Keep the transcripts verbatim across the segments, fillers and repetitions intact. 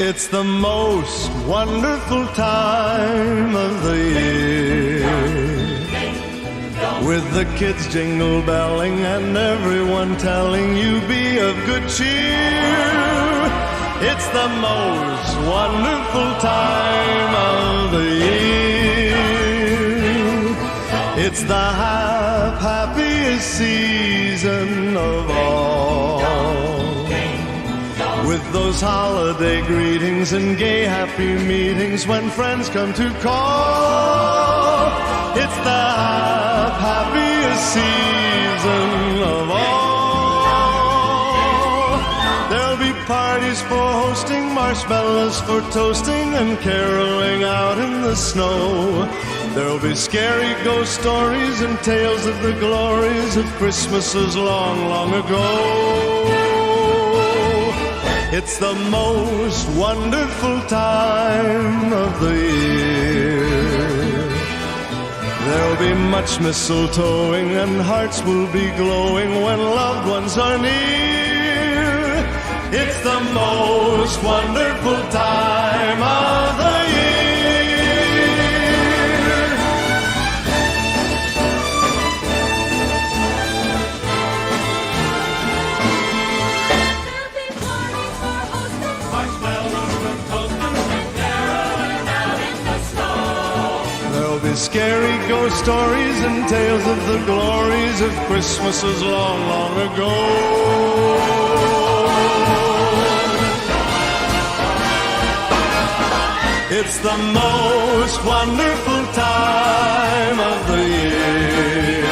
It's the most wonderful time of the year, with the kids jingle belling and everyone telling you be of good cheer. It's the most wonderful time of the year. It's the hap-, happiest season of all. With those holiday greetings and gay happy meetings when friends come to call, it's the hap-, happiest season of all. There'll be parties for hosting, marshmallows for toasting, and caroling out in the snow. There'll be scary ghost stories and tales of the glories of Christmases long, long ago. It's the most wonderful time of the year. There'll be much mistletoeing and hearts will be glowing when loved ones are near. It's the most wonderful time of the year. There'll be scary ghost stories and tales of the glories of Christmases long, long ago. It's the most wonderful time of the year.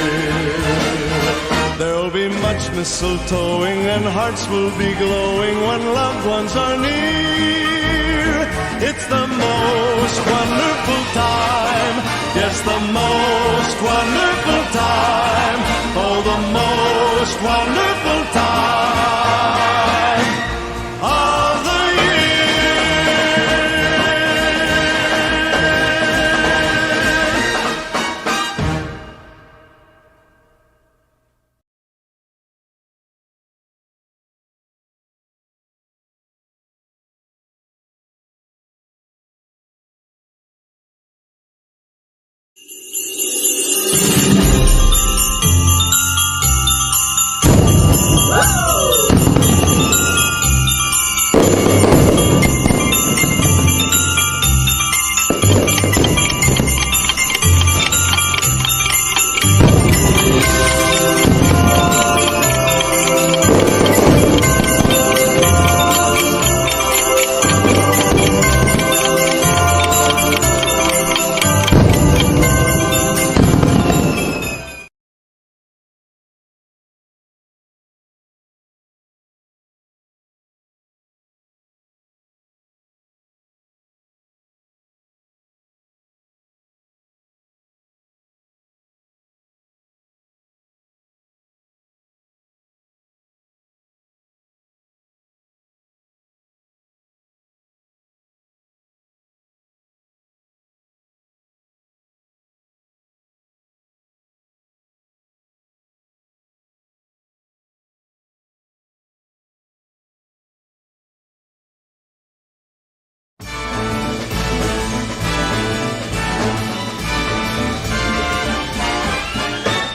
There'll be much mistletoeing and hearts will be glowing when loved ones are near. It's the most wonderful time. Yes, the most wonderful time. Oh, the most wonderful time of the year.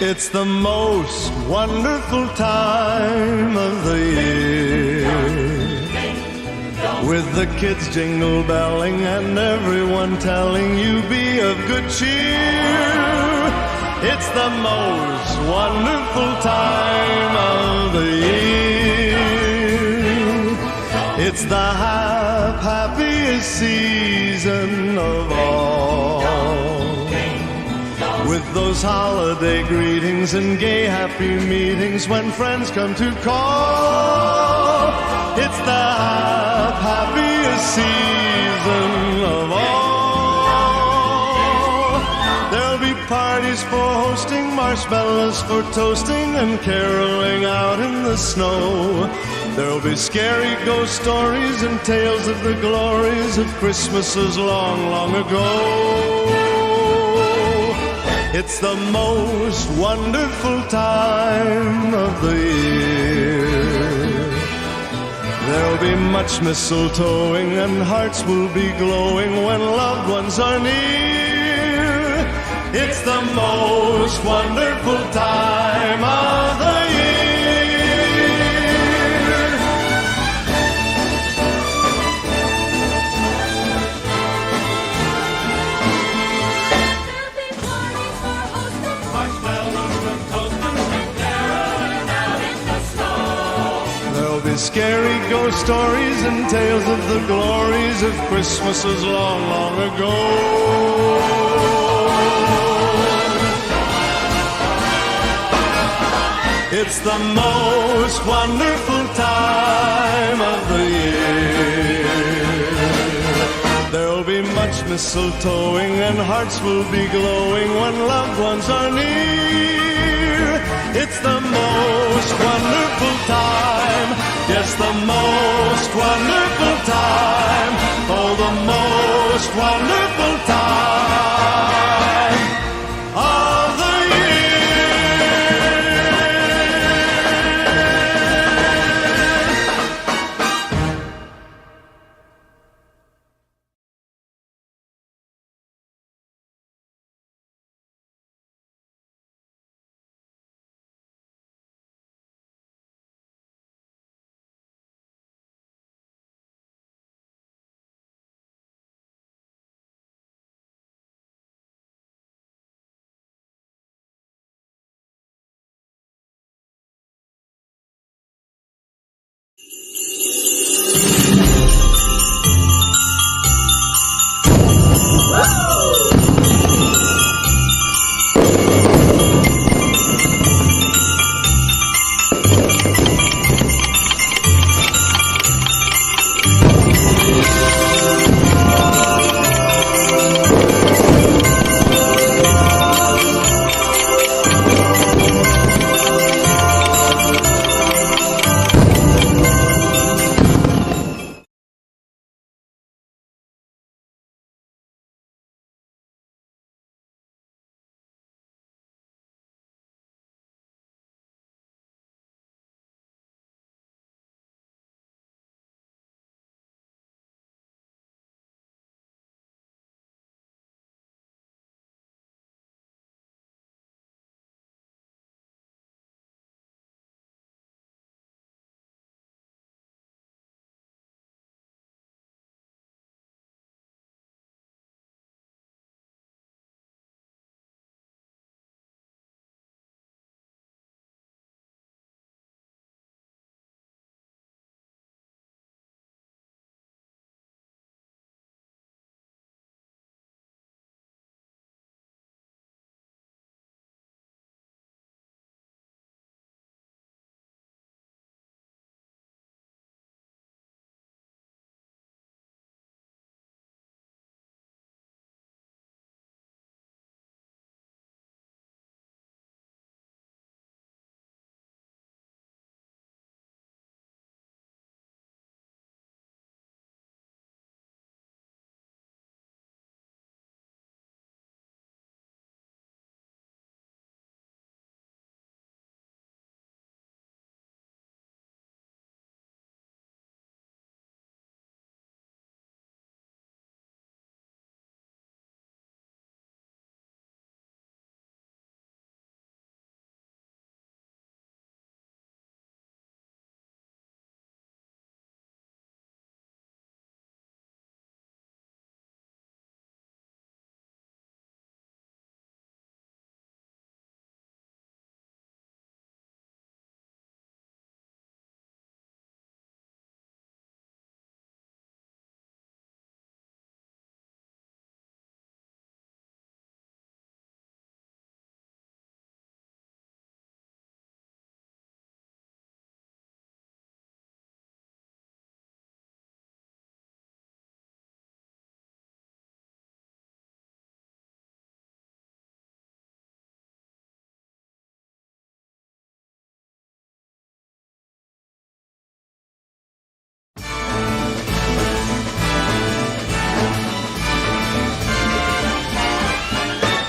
It's the most wonderful time of the year. With the kids jingle belling and everyone telling you be of good cheer. It's the most wonderful time of the year. It's the hap-, happiest season of all. With those holiday greetings and gay happy meetings when friends come to call, it's the hap-, happiest season of all. There'll be parties for hosting, marshmallows for toasting, and caroling out in the snow. There'll be scary ghost stories and tales of the glories of Christmases long, long ago. It's the most wonderful time of the year. There'll Be much mistletoeing and hearts will be glowing when loved ones are near. It's the most wonderful time of the year. There'll be scary ghost stories and tales of the glories of Christmases long, long ago. It's the most wonderful time of the year. There'll be much mistletoeing and hearts will be glowing when loved ones are near. It's the most wonderful time. Yes, the most wonderful time. Oh, the most wonderful time of the year.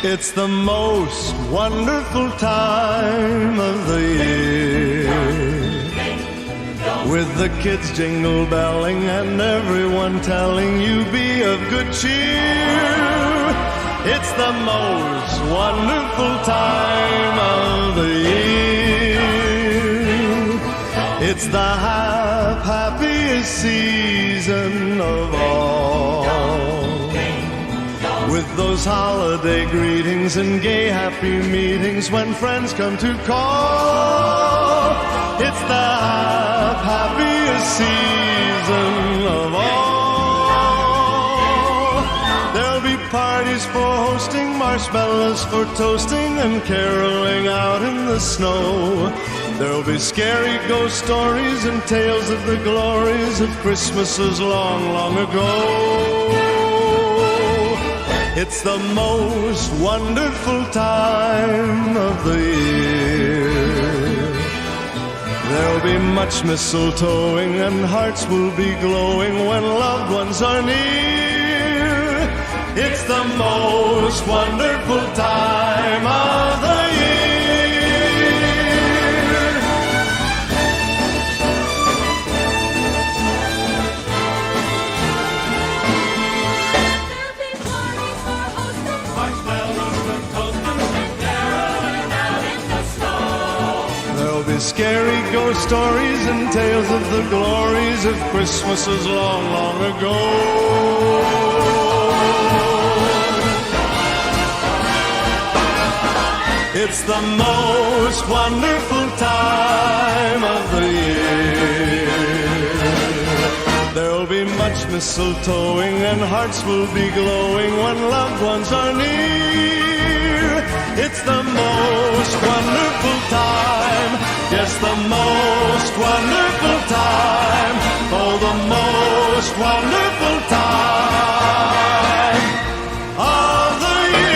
It's the most wonderful time of the year. With the kids jingle belling and everyone telling you be of good cheer, it's the most wonderful time of the year. It's the hap-, happiest season of all. With those holiday greetings and gay happy meetings when friends come to call, it's the hap-, happiest season of all. There'll be parties for hosting, marshmallows for toasting, and caroling out in the snow. There'll be scary ghost stories and tales of the glories of Christmases long, long ago. It's the most wonderful time of the year. There'll be much mistletoeing and hearts will be glowing when loved ones are near. It's the most wonderful time of the year. There'll be scary ghost stories and tales of the glories of Christmases long, long ago. It's the most wonderful time of the year. There'll be much mistletoeing and hearts will be glowing when loved ones are near. It's the most wonderful time. Yes, the most wonderful time. Oh, the most wonderful time of the year.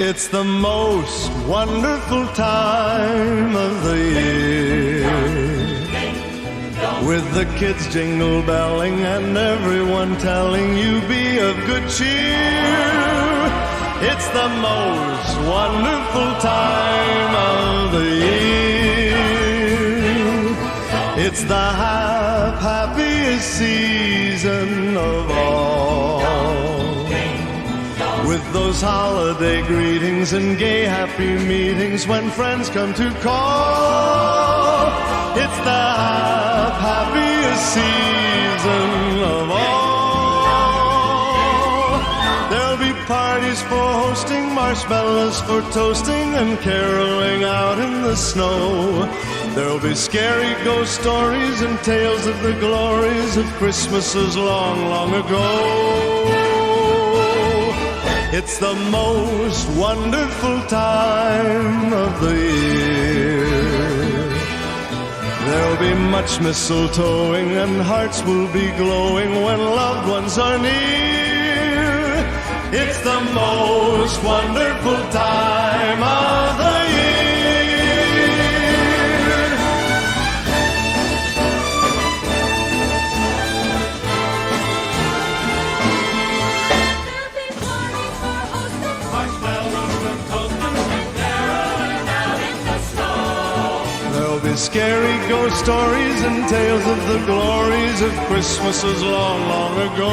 It's the most wonderful time of the year. With the kids jingle belling and everyone telling you be of good cheer. It's the most wonderful time of the year. It's the hap-, happiest season of all. With those holiday greetings and gay happy meetings when friends come to call, it's the hap-, happiest season of all. There'll be parties for hosting, marshmallows for toasting, and caroling out in the snow. There'll be scary ghost stories and tales of the glories of Christmases long, long ago. It's the most wonderful time of the year. There'll be much mistletoeing and hearts will be glowing when loved ones are near. It's the most wonderful time of the year. There'll be scary ghost stories and tales of the glories of Christmases long, long ago.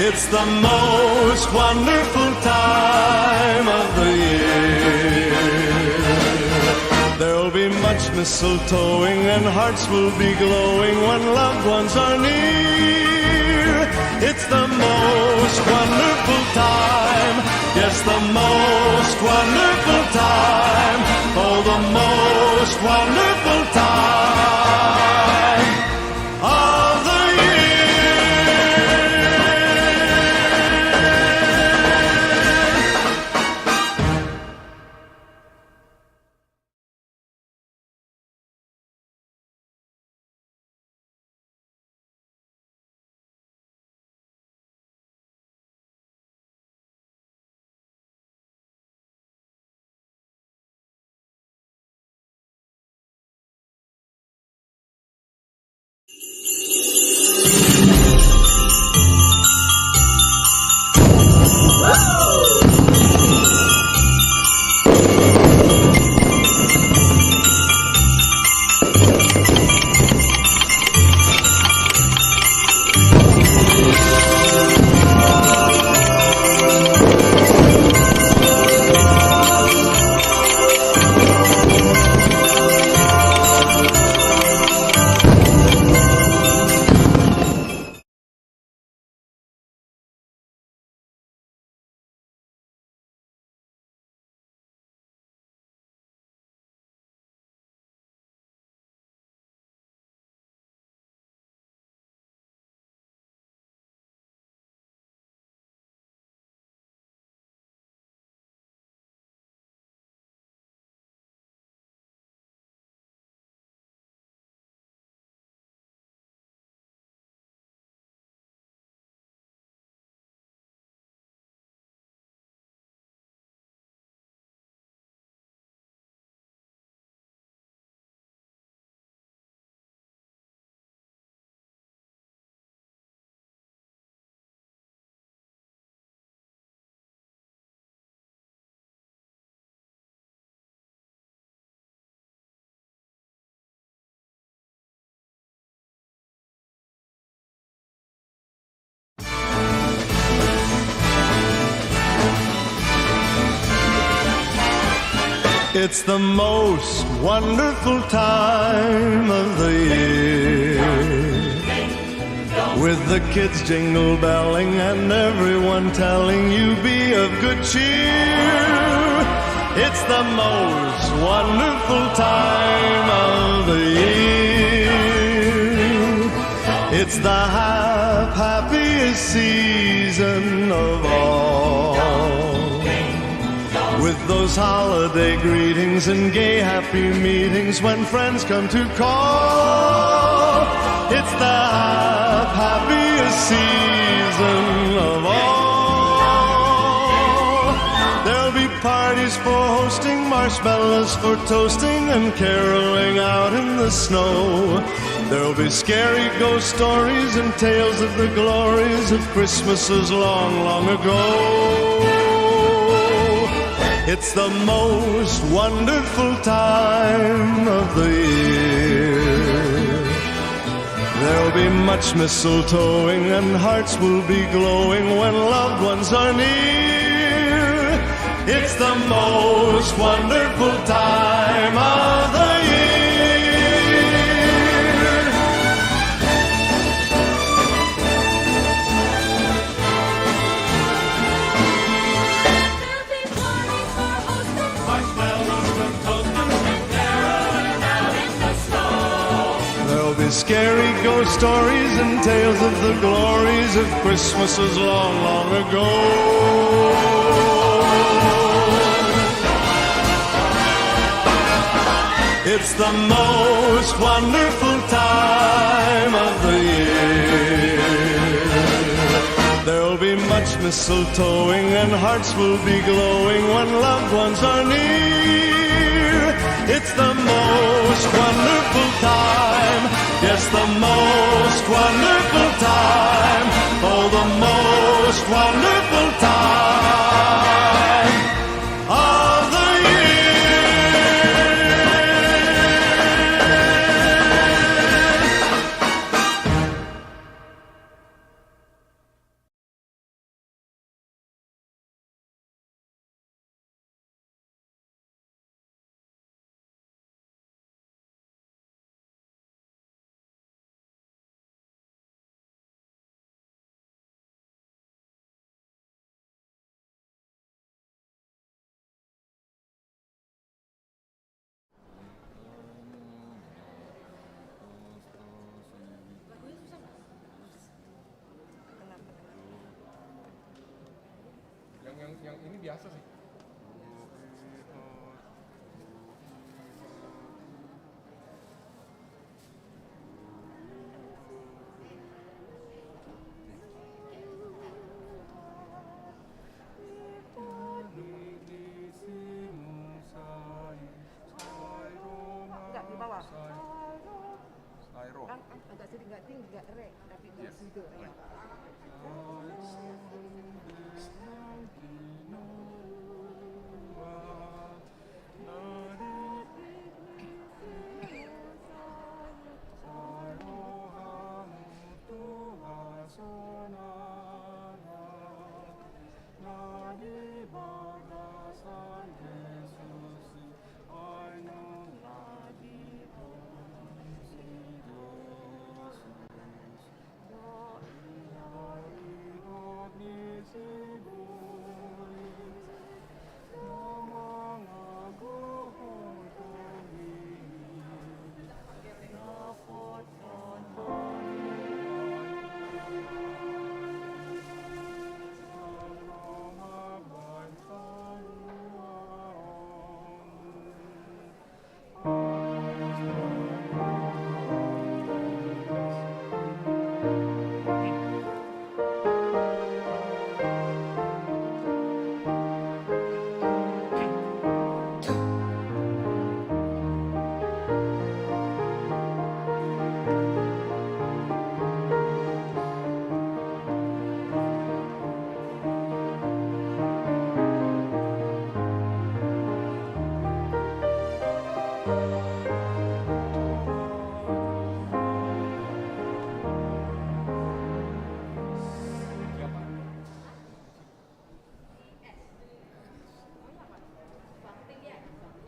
It's the most wonderful time of the year. There'll be much mistletoeing and hearts will be glowing when loved ones are near. It's the most wonderful time. Yes, the most wonderful time. Oh, the most wonderful time of the year. It's the most wonderful time of the year, with the kids jingle belling and everyone telling you be of good cheer. It's the most wonderful time of the year. It's the hap-, happiest season of all. With those holiday greetings and gay happy meetings when friends come to call, it's the hap-, happiest season of all. There'll be parties for hosting, marshmallows for toasting, and caroling out in the snow. There'll be scary ghost stories and tales of the glories of Christmases long, long ago. It's the most wonderful time of the year. There'll be much mistletoeing and hearts will be glowing when loved ones are near. It's the most wonderful time of the year. There'll be scary ghost stories and tales of the glories of Christmases long, long ago. It's the most wonderful time of the year. There'll be much mistletoeing and hearts will be glowing when loved ones are near. It's the most wonderful time. Yes, the most wonderful time. Oh, the most wonderful time of the year. Yang, yang, yang ini biasa sih. Enggak, di bawah. Kan agak sedikit, enggak tinggi, enggak rek, tapi enggak situ, ya.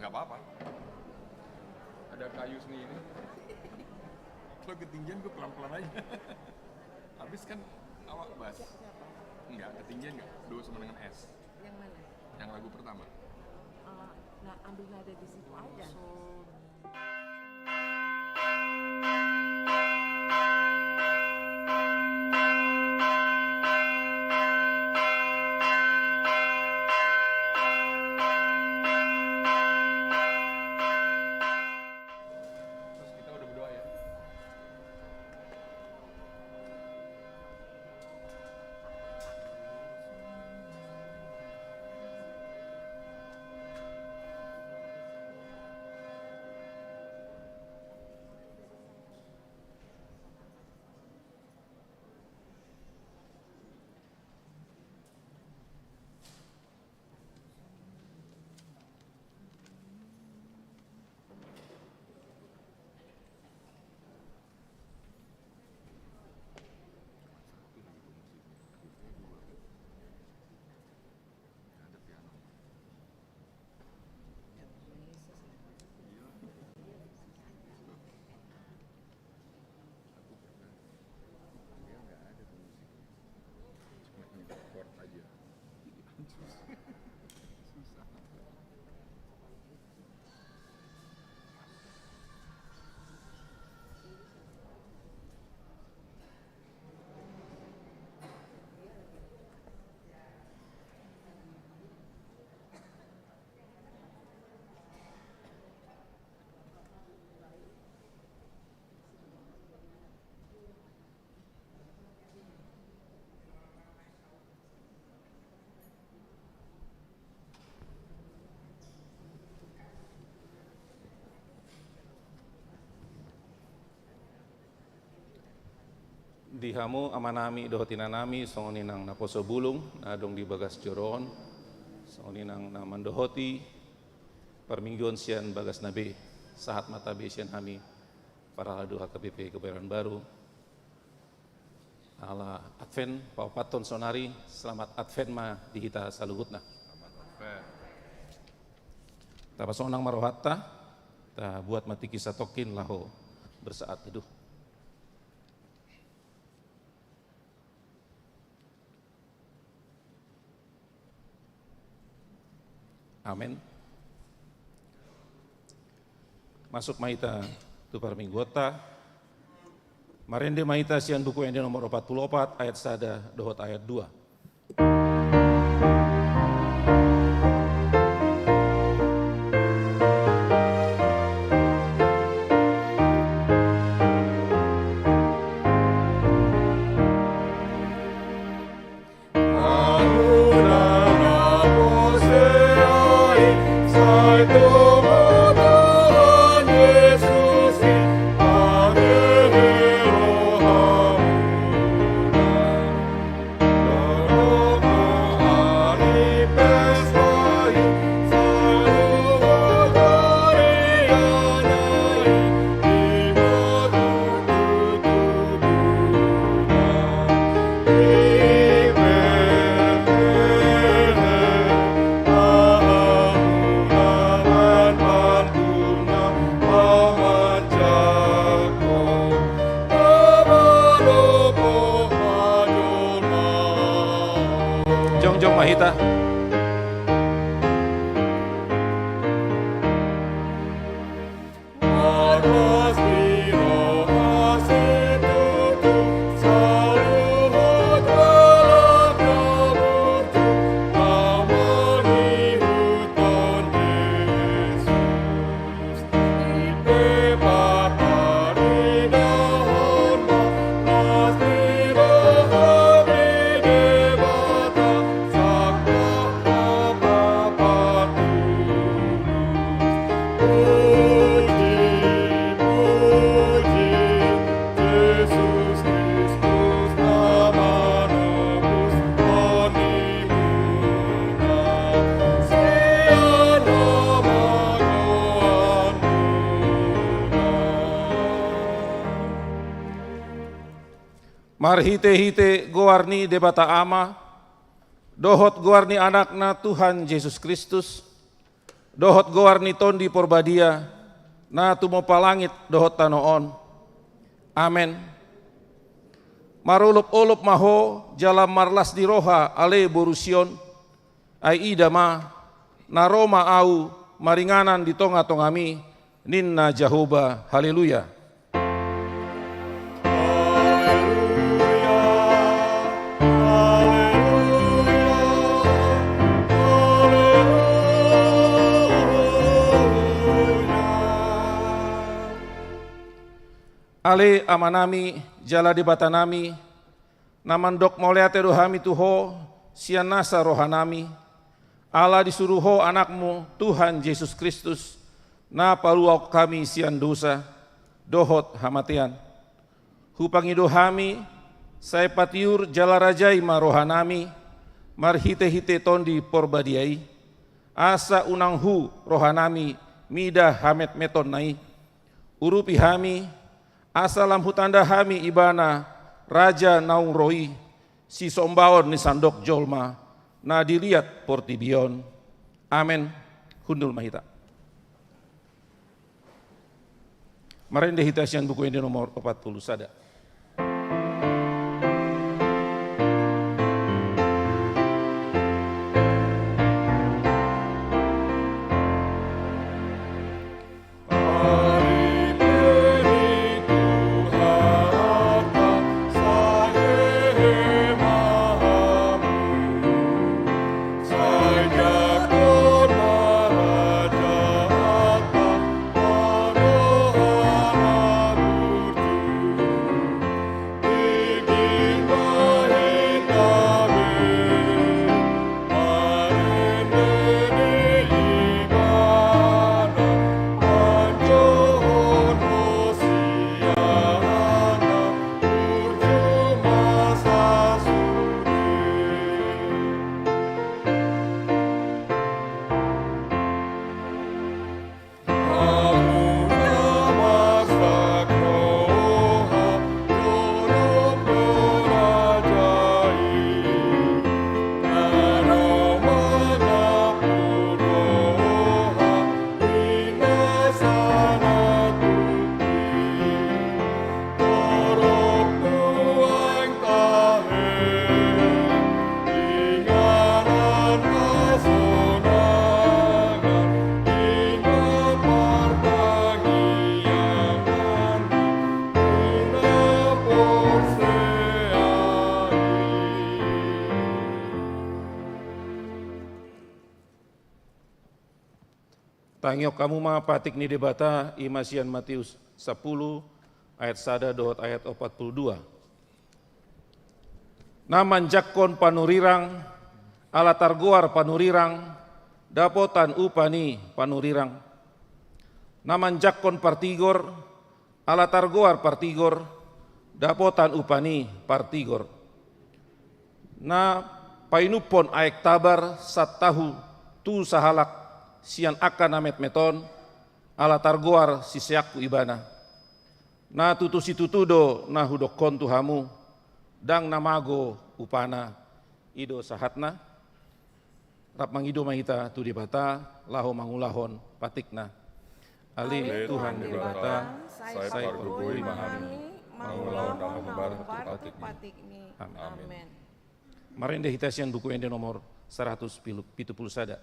Nggak apa-apa. Ada kayu sendiri. Kalau ketinggian gue pelan-pelan aja. Habis kan awak bas. Enggak, ketinggian enggak. Do sama dengan es. Yang mana? Yang lagu pertama. Eh, nah, ambil nada di situ aja. Terus kita udah berdoa ya. Di hamu amanami dohot inanami, songon i nang naposo bulung na adong di bagas joro on, songon i nang na mandohoti parmingguon sian bagasna be, sahat ma tabe sian hami parhalado H K B P Kebayoran Baru. Ala Advent paopathon saonari, selamat Advent ma di hita saluhutna. Tapasonang ma rohanta, tabuat ma tingki satongkin laho bersaat teduh. Amen. Masuk ma hita tu parmingguonta. Marende ma hita sian Buku Ende nomor opat pulu opat, ayat sada dohot ayat dua. Jongjong ma hita. Marhitehite goar ni Debata Ama, dohot goar ni Anakna Tuhan Jesus Kristus, dohot goar ni Tondi Porbadia, na tumompa langit dohot tano on. Amen. Marolopolop ma ho jala marlas ni roha, ale boru Sion. Ai ida ma, na ro ma ahu maringanan di tongatongami, ninna Jahowa. Haleluya. Ale Amanami jala Debatanami, na mandok mauliate do hami tu Ho sian nasa rohanami, ala disuru Ho Anakmu Tuhan Jesus Kristus, na paluahon hami sian dosa dohot hamatean. Hupangido hami, sai patiur jala rajai ma rohanami marhitehite Tondi Porbadia i, asa unang hu rohanami mida hametmetonna i. Urupi hami, asa lam hutanda hami Ibana, Raja naung ro i, sisombaon ni sandok jolma na di liat portibi on. Amen. Hundul ma hita. Marende hita sian Buku Ende nomor opat pulu sada. Tangihon hamu ma patik ni Debata, i ma sian Matius sampulu ayat sada dohot ayat opat pulu dua. Na manjangkon panurirang, ala targoar panurirang, dapotan upa ni panurirang. Na manjangkon partigor, ala targoar partigor, dapotan upa ni partigor. Na painumhon aek tabar santahu tu sahalak sian angka na metmet on, ala targoar siseanku ibana. Na tutu situtu do na hudokhon tu hamu, ndang na mago upana. I do sahatna. Rap mangido ma hita tu Debata, laho mangulahon patikna. Ale Tuhan Debata, sai pargogoi ma hami mangulahon na hombar tu patikmi. Amen. Marende hita sian Buku Ende nomor saratus pitu pulu sada.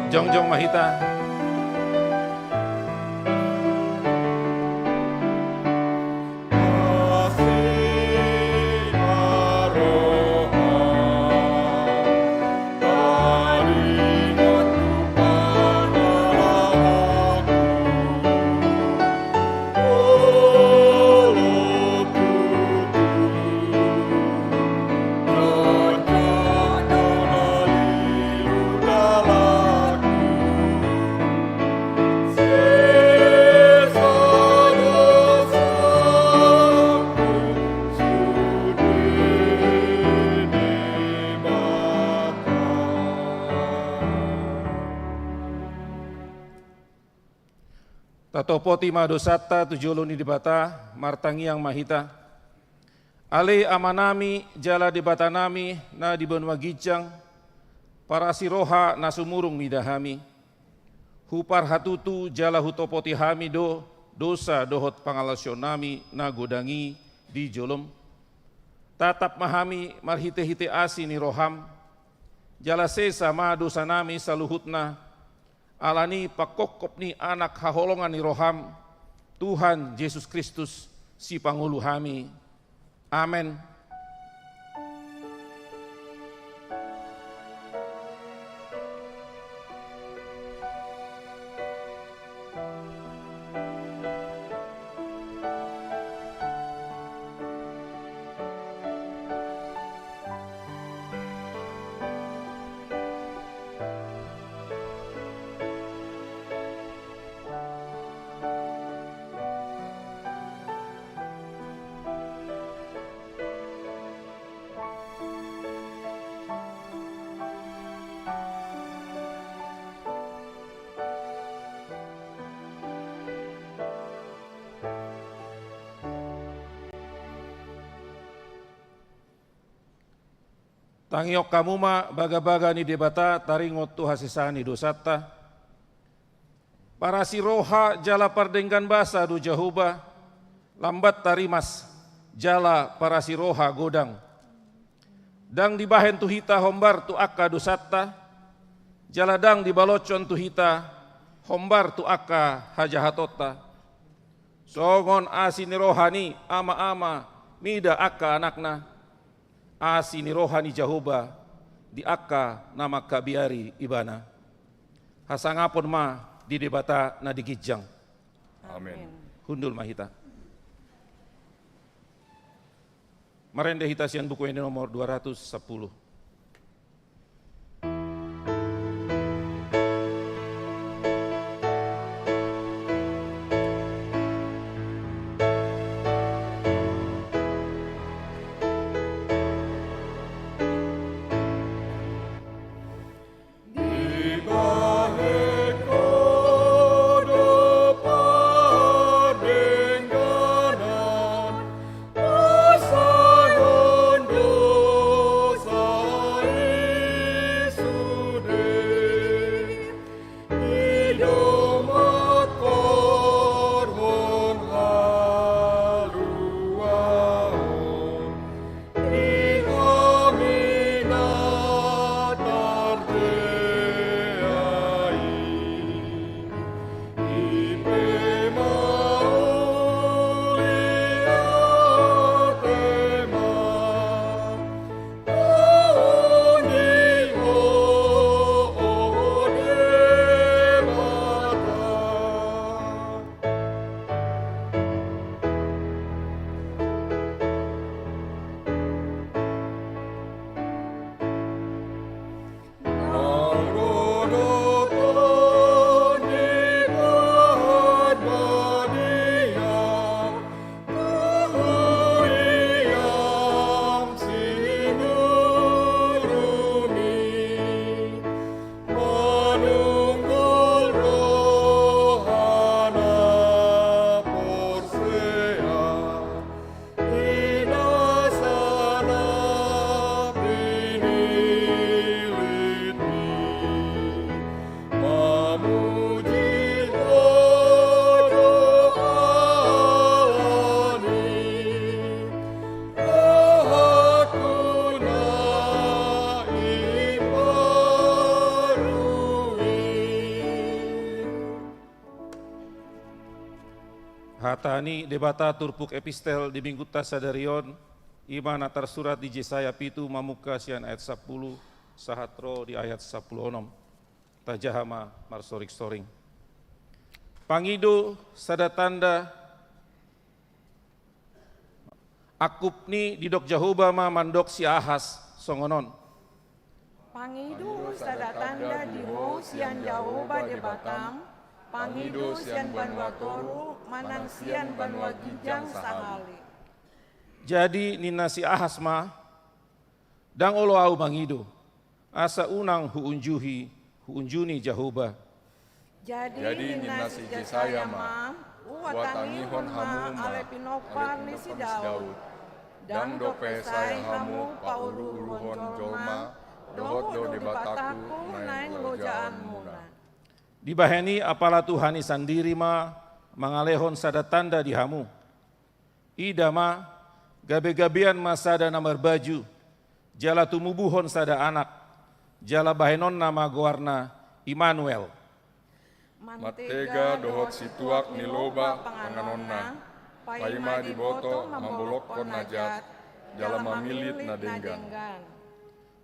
Jongjong ma hita. Tatopoti ma dosanta tu jolo ni Debata, martangiang ma hita. Ale Amanami jala Debatanami na di banua ginjang, parasi roha na sumurung mida hami. Huparhatutu jala hutopoti hami do dosa dohot pangalaosionnami na godang i di jolom. Tatap ma hami marhitehite asi ni roham, jala sesa ma dosanami saluhutna, ala ni pangkophop ni Anak haholongan ni roham, Tuhan Jesus Kristus, Sipangolu hami. Amen. Tangihon hamu ma bagabaga ni Debata taringot tu hasesaan ni dosanta. Parasi roha jala pardenggan basa do Jahowa, lambat tarimas jala parasi roha godang. Ndang dibahen tu hita hombar tu angka dosanta, jala ndang dibaloshon tu hita hombar tu angka hajahatonta. Songon asi ni roha ni ama-ama mida angka anakna, asi ni roha ni Jahowa di angka na mangkabiari ibana. Hasangapon ma di Debata na di ginjang. Amen. Hundul ma hita. Marende hita sian Buku Ende nomor dua ratus sampulu. Hata ni Debata turpuk epistel di minggunta sadari on, i ma na tarsurat di Jesaya pitu mamungka sian ayat sampulu sahat ro di ayat sampulu onom. Tajaha ma marsoring-soring. Pangido sada tanda. Angkup ni didok Jahowa ma mandok si Ahas songon on. Pangido sada tanda di ho sian Jahowa Debatam, pangido sian banua toru manang sian banua ginjang sahali. Jadi ninna si Ahas ma, ndang olo ahu mangido, asa unang huunjuhi, huunjuni Jahowa. Jadi ninna si Jesaya ma, ua tangihon hamu ma ale pinompar ni si Daud. Ndang dope sai hamu pauruuruhon jolma, dohot do Debatangku naeng lojaanmuna. Dibahen i apala Tuhan i sandiri ma mangalehon sada tanda di hamu. Ida ma, gabe-gabean ma sada na marbaju, jala tumubuhon sada anak, jala bahenonna ma goarna Immanuel. Mantega dohot situak ni loba panganonna, paima diboto mambolongkon na jat, jala mamilit na denggan.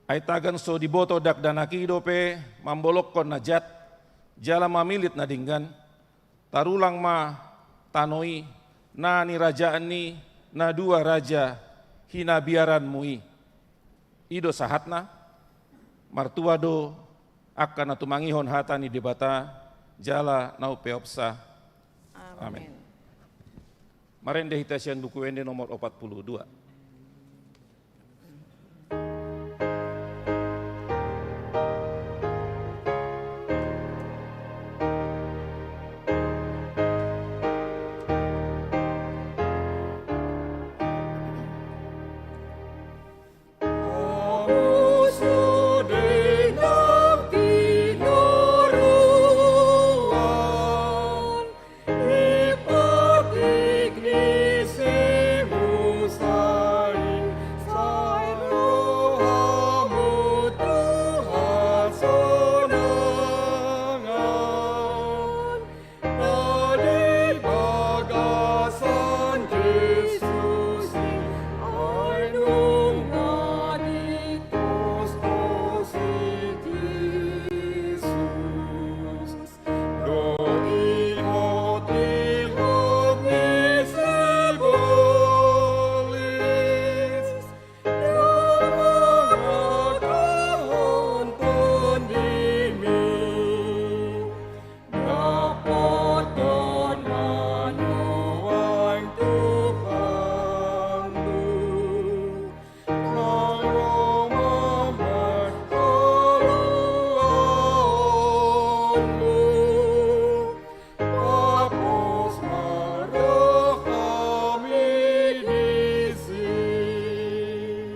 Ai tagan so diboto dakdanak i dope mambolongkon na jat, jala mamilit na denggan, tarulang ma tano i, na nirajaan ni na dua raja hinabiaranmu i. I do sahatna, martua do angka na tumangihon hata ni Debata, jala na umpeopsa. Amen. Amen. Marende hita sian Buku Ende nomor opat puluh dua.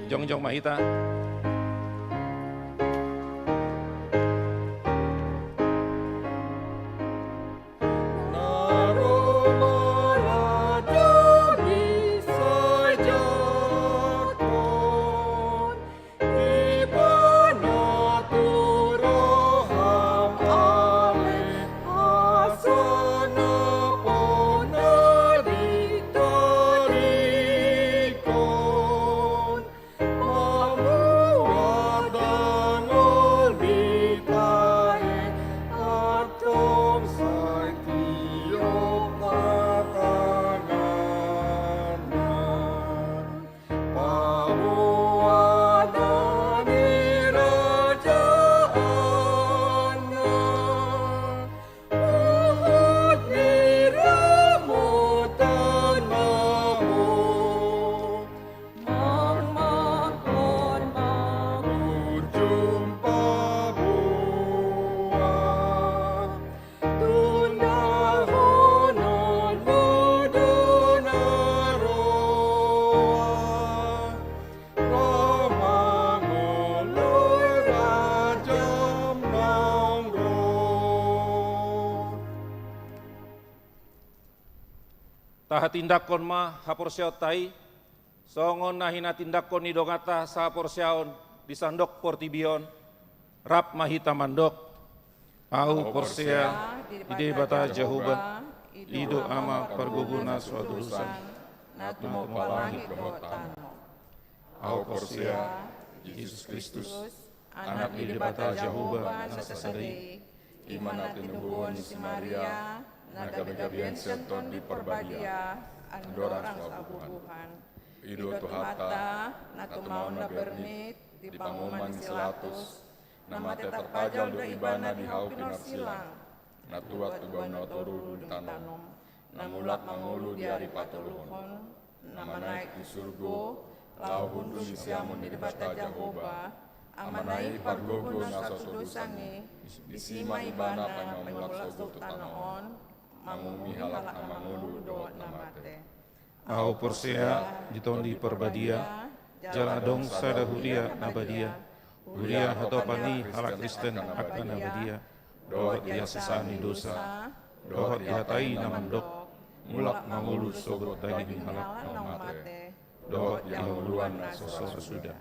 Jongjong ma hita. Tahatindangkon ma haporseaonta i, songon na hinatindangkon ni donganta sahaporseaon di sandok portibi on, rap ma hita mandok. Ahu porsea di Debata Jahowa, I do Ama pargogo na so hatudosan, na tumompa langit dohot tano. Ahu porsea Jesus Kristus, Anak ni Debata Jahowa na sasada i, i ma na tinubuhon ni si Maria, na gabegabean sian Tondi Parbadia, andorang so habubuhan. I do Tuhanta, na tumaon na bernit di panguhuman ni si Pilatus, na mate tarpajal do Ibana di hau pinarsilang, na tuat tu bahu na toru dung i tanom, na mulak mangolu di ari patoluhon, na manaek tu surgo, laho hundul di siamun ni Debata Jahowa, Amana i pargogo na so hatudosan i, disi ma Ibana paima mulak sogot tu tano on, manguhumi halak na mangolu dohot na mate. Ahu porsea di Tondi Parbadia, jala adong sada huria na badia, huria hatopan ni halak Kristen angka na badia, dohot di hasesaan ni dosa, dohot di hata i na mandok, mulak mangolu sogot daging ni halak na mate, dohot di hangoluan na so sasuda.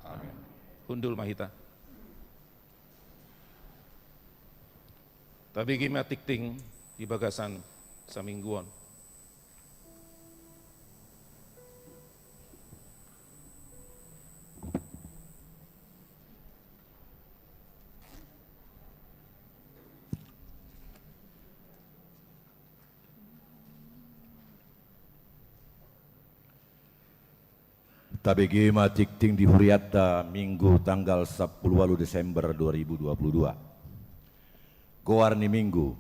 Amen. Hundul ma hita. Tabege ma tingting di bagasan saminggu on. Tabege ma tingting di hurianta Minggu tanggal sampulu ualu Desember dua ribu dua puluh dua. Goar ni Minggu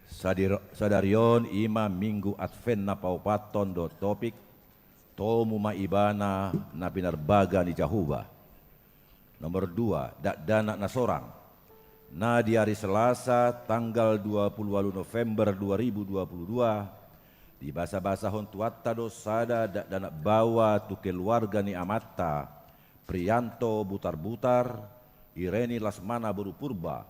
sadari on i ma Minggu Advent na paopathon dohot topik, Tomu ma Ibana na pinarbaga ni Jahowa. Nomor dua, dakdanak na sorang. Na di ari Selasa tanggal dua puluh ualu November dua ribu dua puluh dua, dibasabasahon Tuhanta do sada dakdanak baoa tu keluarga ni amanta, Prianto Butarbutar, Ireni Lasmana boru Purba,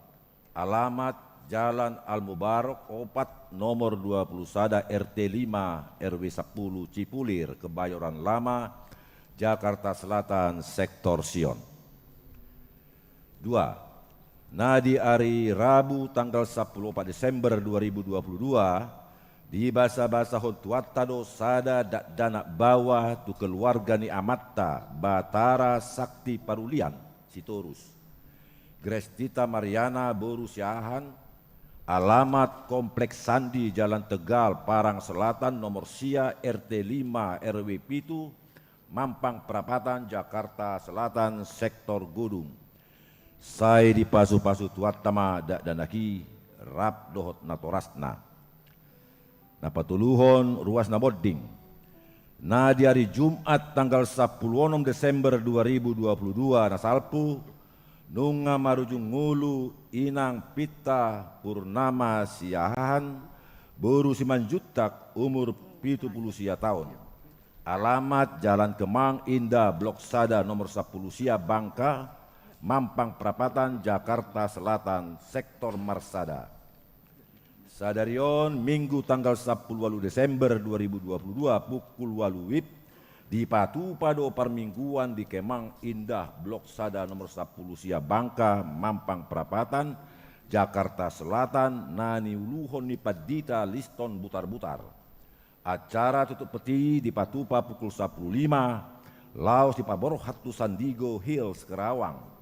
alamat Jalan Al Mubarok opat, nomor dua puluh sada, R T lima, R W sapuluh, Cipulir, Kebayoran Lama, Jakarta Selatan, Sektor Sion. Dua, na di ari Rabu tanggal sampulu opat Desember dua ribu dua puluh dua, dibasabasahon Tuhanta do sada dakdanak baoa tu keluarga ni amanta, Batara Sakti Parulian, Sitorus, Grestita Mariana boru Siahaan, alamat Kompleks Sandi, Jalan Tegal, Parang Selatan, nomor sia, R T lima, R W pitu, Mampang Prapatan, Jakarta Selatan, Sektor Godung. Sai dipasupasu Tuhanta ma dakdanak i rap dohot natorasna. Na patoluhon, ruas na monding. Na di ari Jumat tanggal sampulu onom Desember dua ribu dua puluh dua na salpu, nunga marujung ngolu Inang Pinta Purnama Siahaan, boru Simanjuntak, umur pitu pulu sia taon. Alamat Jalan Kemang Indah, Blok sada, nomor sampulu sia, Bangka, Mampang Prapatan, Jakarta Selatan, Sektor Marsada. Sadari on, Minggu tanggal sampulu ualu Desember dua ribu dua puluh dua, pukul ualu WIB, dipatupa do parmingguan di Kemang Indah, Blok sada, nomor sampulu sia, Bangka, Mampang Prapatan, Jakarta Selatan, na niuluhon ni Pandita Liston Butarbutar. Acara tutup peti dipatupa pukul sampulu lima, laos dipaborhat tu Sandigo Hills, Kerawang.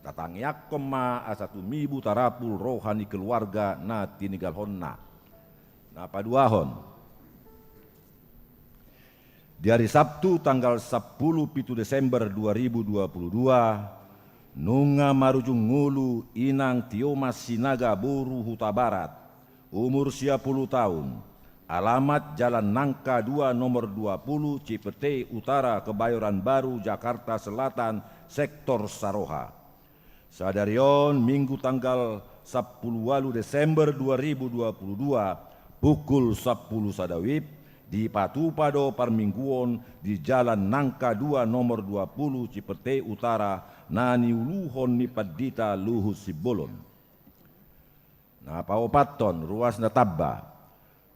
Tatangiangkon ma asa tumibu tarapul roha ni keluarga na tininggalhonna. Na paduahon, di ari Sabtu tanggal sampulu pitu Desember dua ribu dua puluh dua, nunga marujung ngolu Inang Tiomas Sinaga boru Hutabarat, umur sia pulu taon, alamat Jalan Nangka dua, nomor dua pulu, Cipete Utara, Kebayoran Baru, Jakarta Selatan, Sektor Saroha. Sadari on, Minggu tanggal sampulu ualu Desember dua ribu dua puluh dua, pukul sampulu sada WIB, dipatupa do parmingguon di Jalan Nangka dua, nomor dua pulu, Cipete Utara, na niuluhon ni Pandita Luhut Simbolon. Na paopathon, ruas na tamba.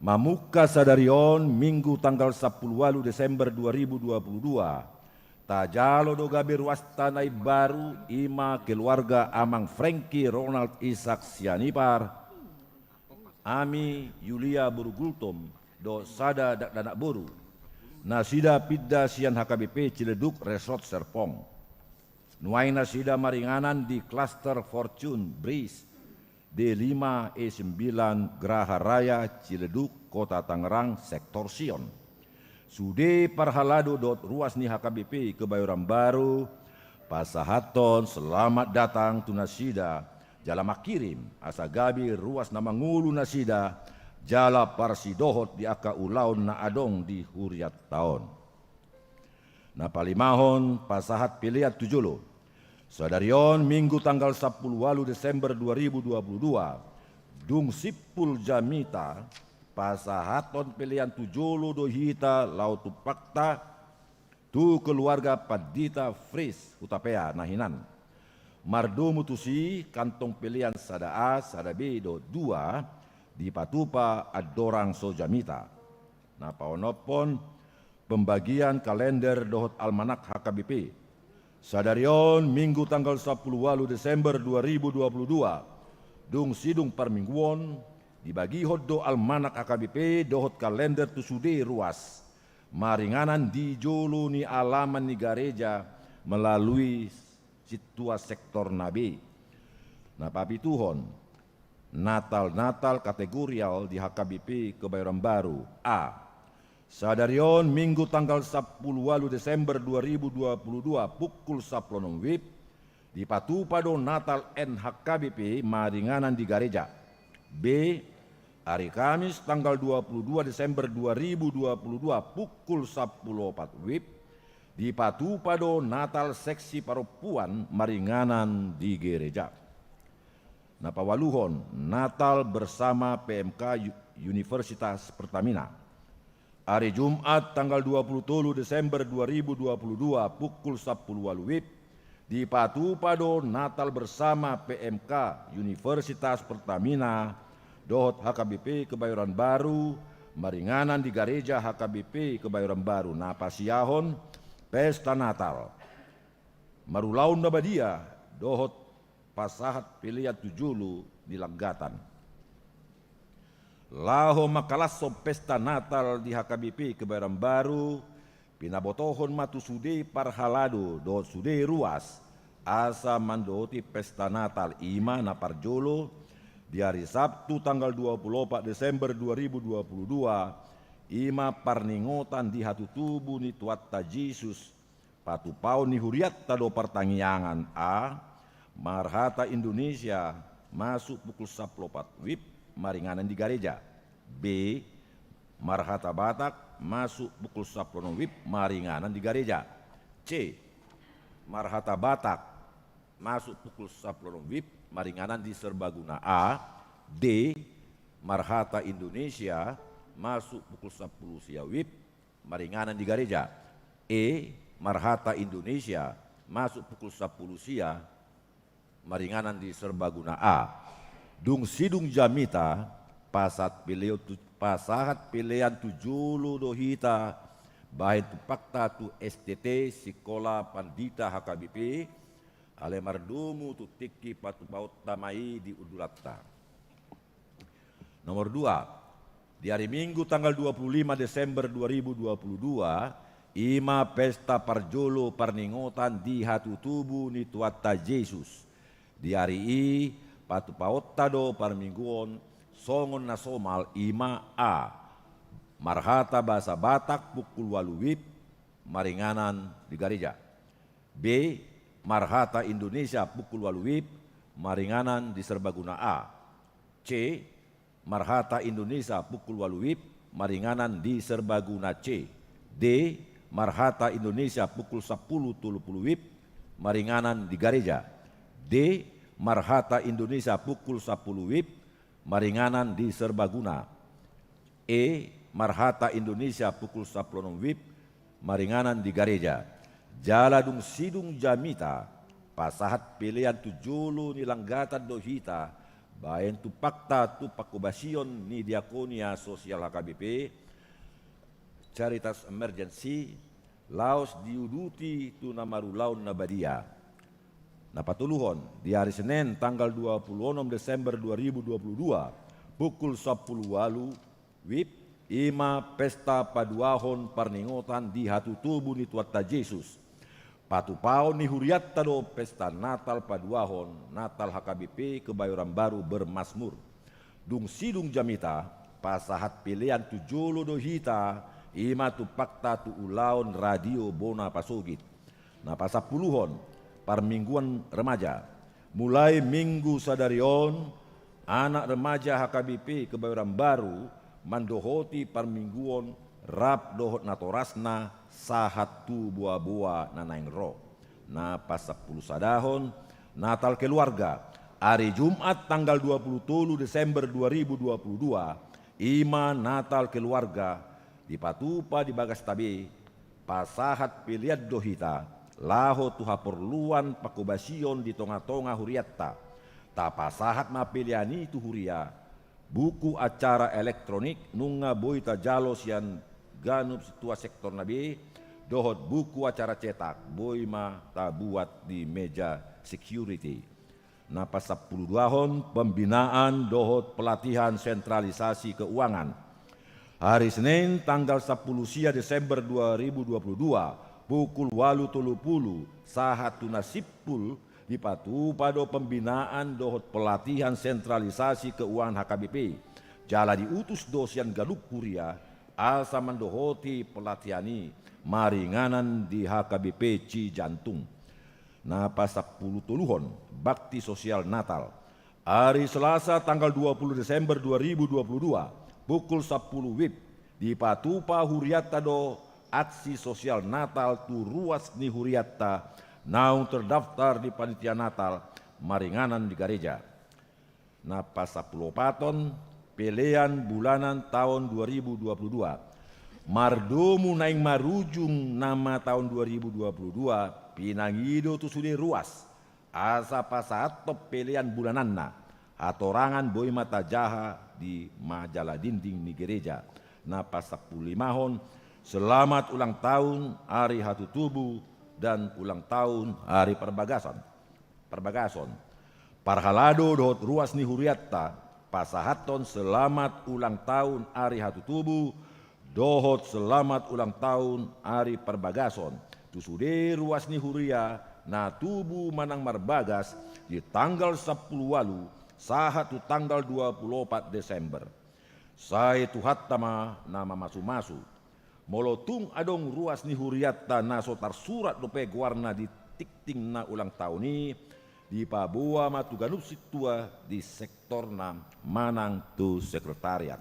Mamungka sadari on, Minggu tanggal sampulu ualu Desember dua ribu dua puluh dua, tajalo do gabe ruasta na imbaru, i ma keluarga Amang Frankie Ronald Ishak Sianipar, Ami Yulia boru Gultom dohot sada dakdanak boru, nasida pinda sian H K B P Ciledug Resort Serpong. Nuaeng nasida maringanan di Klaster Fortune Bridge D lima E sembilan Graha Raya Ciledug, Kota Tangerang, Sektor Sion. Sude parhalado dohot ruas ni H K B P Kebayoran Baru pasahathon selamat datang tu nasida, jala mangkirim asa gabe ruas na mangolu nasida jala parsidohot di angka ulaon na adong di hurianta on. Na palimahon, pasahat pelean tu jolo. Sadari on Minggu tanggal sampulu ualu Desember dua ribu dua pulu dua, dung simpul jamita, pasahathon pelean tu jolo do hita laho tumpakta tu keluarga Pandita Fris Hutapea na hinan. Mardomu tusi kantong pelean sada A, sada B dohot dua dipatupa andorang so jamita. Na paonomhon, pembagian kalender dohot almanak H K B P. Sadari on Minggu tanggal sampulu ualu Desember dua ribu dua pulu dua, dung sidung parmingguon, dibagihon do almanak H K B P dohot kalender tu sude ruas maringanan di jolo ni alaman ni gareja melalui sintua sektor na B. Na papituhon, Natal-Natal kategorial di H K B P Kebayoran Baru. A. Sadari on Minggu tanggal sampulu ualu Desember dua ribu dua pulu dua pukul sampulu onom WIB, dipatupa do Natal N H K B P maringanan di gareja. B. Ari Kamis tanggal dua pulu dua Desember dua ribu dua pulu dua pukul sampulu opat WIB, dipatupa do Natal seksi parompuan maringanan di gareja. Na paualuhon, Natal bersama P M K Yu-, Universitas Pertamina. Ari Jumat tanggal dua pulu tolu Desember dua ribu dua pulu dua pukul sampulu ualu WIB, dipatupa do Natal bersama P M K Universitas Pertamina dohot H K B P Kebayoran Baru maringanan di gareja H K B P Kebayoran Baru. Na pasiahon, pesta Natal, marulaon na badia dohot pasahat pelean tu jolo ni langgatan. Laho mangkalashon pesta Natal di H K B P Kebayoran Baru, pinabotohon ma tu sude parhalado dohot sude ruas asa mandohoti pesta Natal, i ma na parjolo, di ari Sabtu tanggal dua pulu opat Desember dua ribu dua pulu dua, i ma parningotan di hatutubu ni Tuhanta Jesus, patupaon ni hurianta do partangiangan. A. Marhata Indonesia masuk pukul sampulu opat WIB maringanan di gareja. B. Marhata Batak masuk pukul sampulu onom WIB maringanan di gareja. C. Marhata Batak masuk pukul sampulu onom WIB maringanan di Serbaguna. A. D. Marhata Indonesia masuk pukul sampulu sia WIB maringanan di gareja. E. Marhata Indonesia masuk pukul sampulu sia maringanan di Serbaguna. A. Dung sidung jamita, pasahat pelean tu, pasahat pelean tu jolo do hita bahen tumpakta tu S T T, Sikola Pandita H K B P, alai mardomu tu tingki patupaonta ma i di undulanta. Nomor dua, di ari Minggu tanggal dua puluh lima Desember dua ribu dua puluh dua, i ma pesta parjolo parningotan di hatutubu ni Tuhanta Jesus. Di ari i patupaonta do parmingguon songon na somal, i ma: A. Marhata bahasa Batak pukul ualu WIB maringanan di gareja. B. Marhata Indonesia pukul ualu WIB maringanan di Serbaguna. A. C. Marhata Indonesia pukul ualu WIB maringanan di Serbaguna. C. D. Marhata Indonesia pukul sampulu tolu pulu WIB maringanan di gareja. D. Marhata Indonesia pukul sampulu WIB maringanan di Serbaguna. E. Marhata Indonesia pukul sampulu onom WIB maringanan di gareja. Jala dung sidung jamita, pasahat pelean tu jolo ni langgatan do hita bahen tumpakta tu pangkobasion ni Diakonia Sosial H K B P, Caritas Emergency, laos diuduti tu na marulaon na badia. Na patoluhon, di ari Senen tanggal dua puluh onom Desember dua ribu dua puluh dua, Pukul sampulu ualu wib, i ma pesta paduahon parningotan di hatutubu ni Tuhanta Jesus. Patupaon ni hurianta do pesta Natal paduahon, Natal H K B P Kebayoran Baru Bermazmur. Dung sidung jamita, pasahat pelean tu jolo do hita, i ma tumpakta tu ulaon Radio Bona Pasogit. Na pasampuluhon, parmingguan remaja. Mulai minggu sadari on, anak remaja H K B P Kebayoran Baru mandohoti parmingguon rap dohot natorasna sahat tu boaboa na naeng ro. Na pasampulusadahon, Natal keluarga. Ari Jumat tanggal dua puluh tolu Desember dua ribu dua puluh dua, i ma Natal keluarga, dipatupa di bagasta be, pasahat pelean do hita, laho tu haporluan pangkobasion di tongatonga hurianta. Tapasahat ma pelean i tu huria, buku acara elektronik nunga boi tajalo sian ganup sintua sektorna be, dohot buku acara cetak boi ma tabuat di meja security. Na pasampuluduahon, pembinaan dohot pelatihan sentralisasi keuangan. Ari Senin tanggal sampulu sia Desember dua ribu dua puluh dua, pukul ualu tolu pulu sahat tu na simpul, dipatupa do pembinaan dohot pelatihan sentralisasi keuangan H K B P. Jala diutus do sian ganup huria asa mandohoti pelatihan i, maringanan di H K B P Cijantung. Na pasampulutoluhon, bakti sosial Natal. Ari Selasa tanggal dua puluh Desember dua ribu dua puluh dua, pukul sampulu wib, dipatupa hurianta do aksi sosial Natal tu ruas ni hurianta naung terdaftar di panitia Natal, maringanan di gareja. Na pasampuluopathon, pelean bulanan taon dua ribu dua puluh dua. Mardomu naeng marujung nama taon dua ribu dua puluh dua, pinangido tu sude ruas, asa pasahathon pelean bulananna. Hatorangan boi ma tajaha di majalah dinding ni gereja. Na pasampululimahon, selamat ulang tahun ari hatutubu dan ulang tahun ari perbagasan. Perbagason. Parhalado dohot ruas ni hurianta, pasahathon selamat ulang tahun ari hatutubu, dohot selamat ulang tahun ari perbagason tu sude ruas ni huria na tubu manang marbagas di tanggal sampulu ualu sahat tu tanggal dua pulu opat Desember. Sai Tuhanta ma na mamasumasu. Molo tung adong ruas ni hurianta na so tarsurat dope goarna di tingting na ulang tahun i, dipaboa ma tu ganup sintua di sektorna manang tu sekretariat.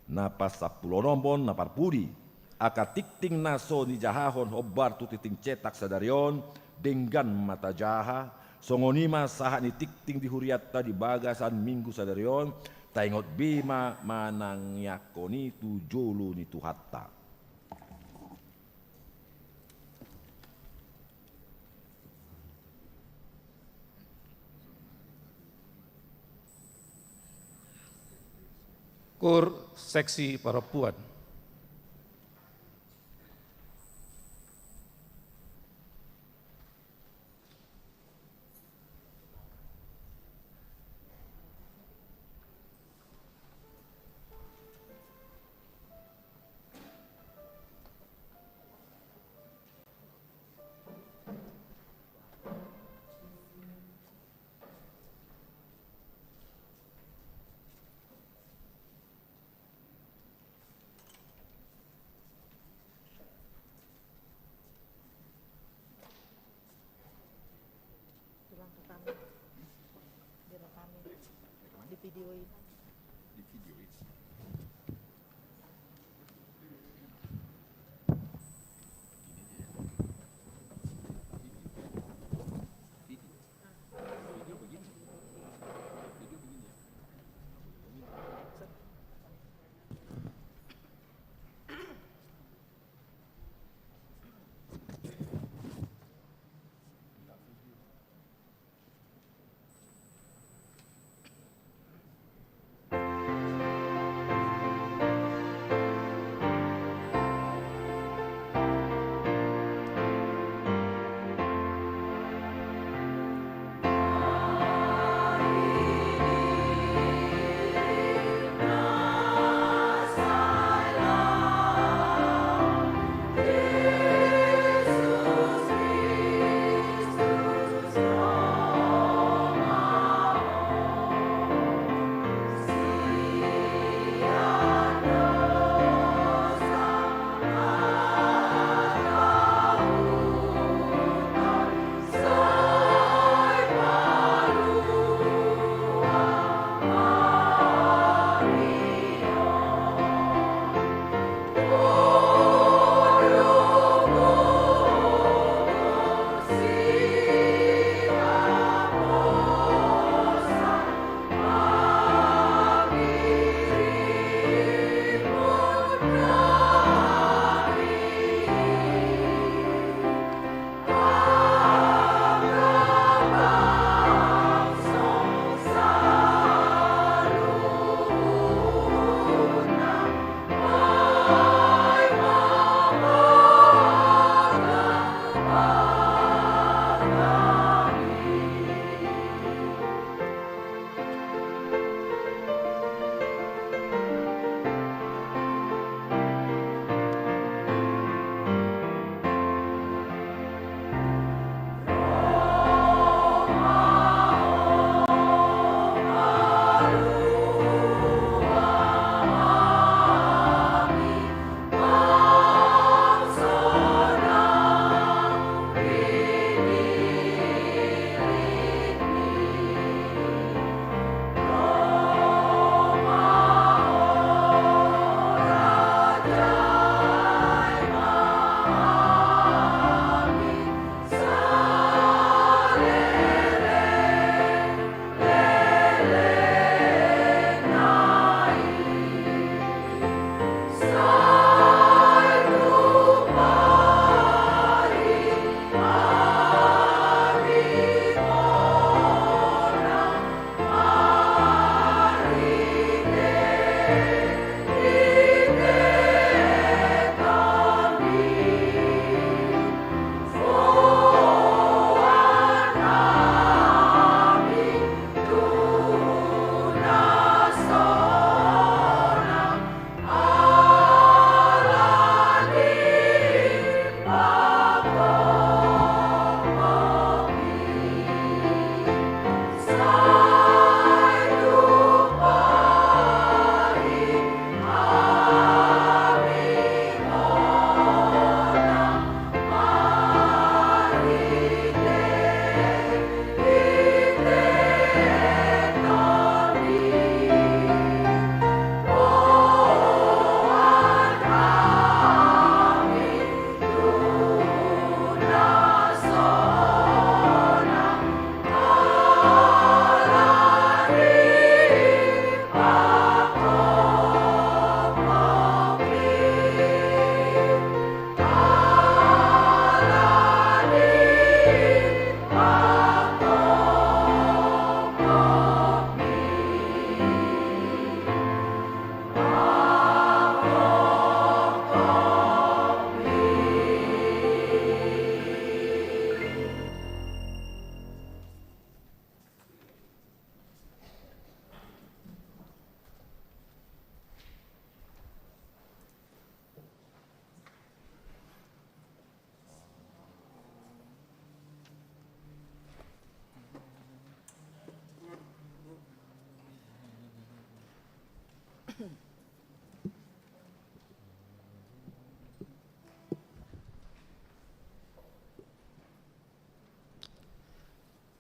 Na pasampuluonomhon, na parpudi, angka tingting na so nijahahon hombar tu tingting cetak sadari on, denggan ma tajaha. Songon i ma sahat ni tingting di hurianta di bagasan minggu sadari on, taingot be ma manangiangkon i tu jolo ni Tuhanta. Kur seksi parompuan. Tulang rekam. Direkam. Direkam? Di videoin. Di videoin. Gini aja ya. Video. Video. Video begini. Video begini ya.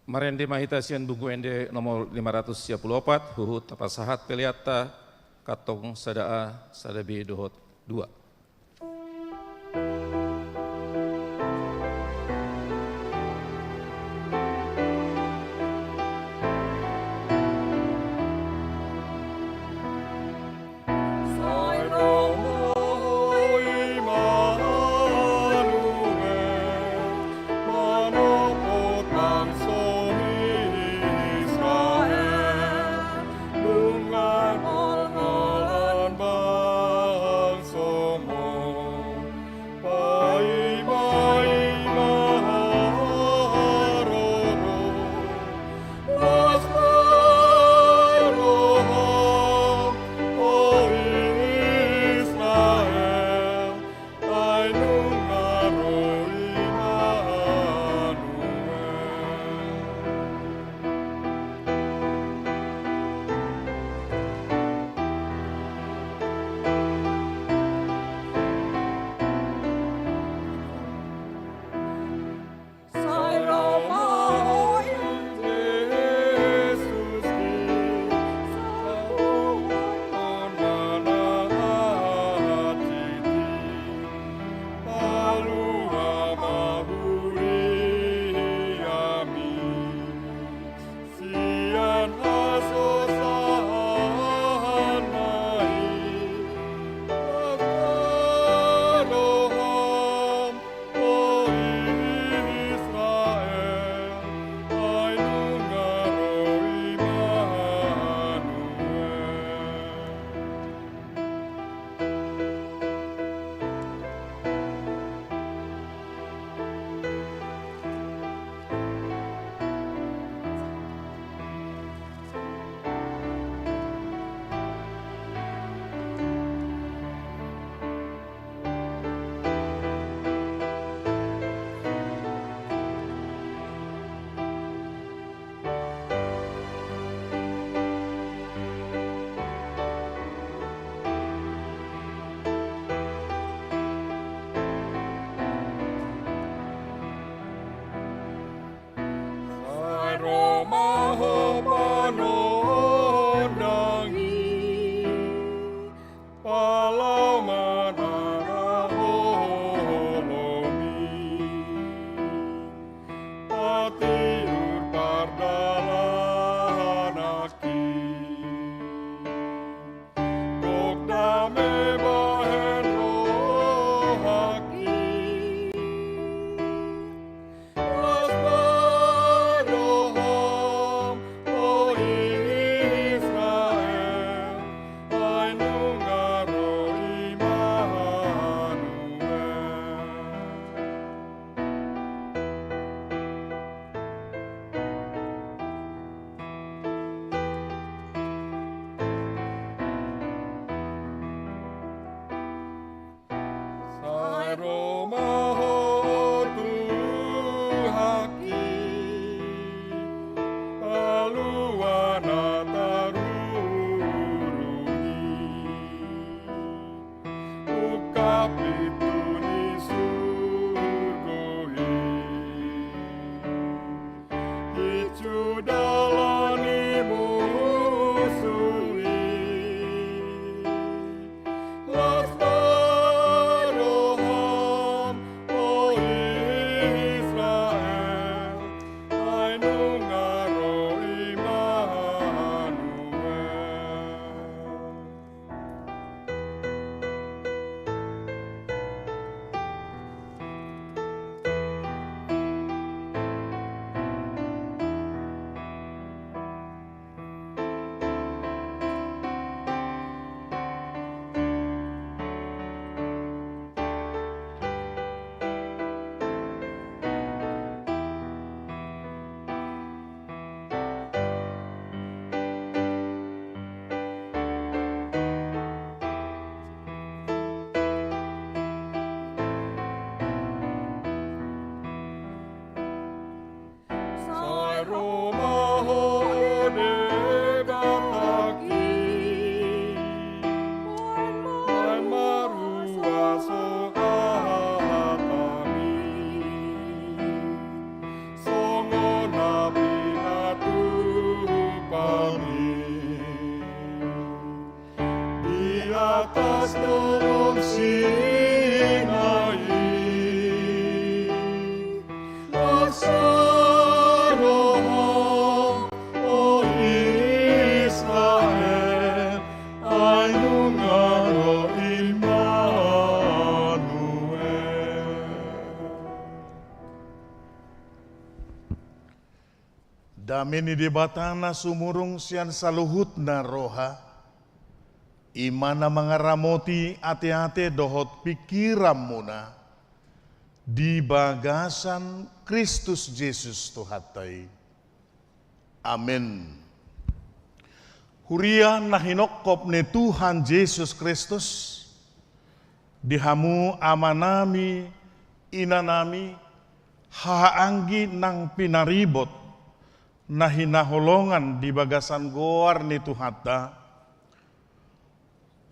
Marende ma hita sian Buku Ende nomor lima ratus sia pulu opat, huhut tapasahat peleanta, kantong sada A, sada B dohot dua. Sai ro ma ho panondangi, palaho ma na haholomi, patiur pardalanan nangkin. Gok dame bahen rohangki. Las ma roham, o Israel, ai nunga ro Immanuel. Sai ro ma ho Tuhanki, palua na tarurung i. Ungkap pintu ni surgo i. Incu dalan ni musu i. Las ma roham, o Israel, ai nunga ro Immanuel. Atas torop sinai, paksa do ho, o Israel, ai nunga ro Immanuel. Dame ni Debata na sumurung sian saluhutna roha, i ma na mangaramoti ateate dohot pingkiranmuna di bagasan Kristus Jesus Tuhanta i. Amen. Huria na hinophop ni Tuhan Jesus Kristus, di hamu amanami, inanami, hahaanggi nang pinaribot na hinaholongan di bagasan goar ni Tuhanta,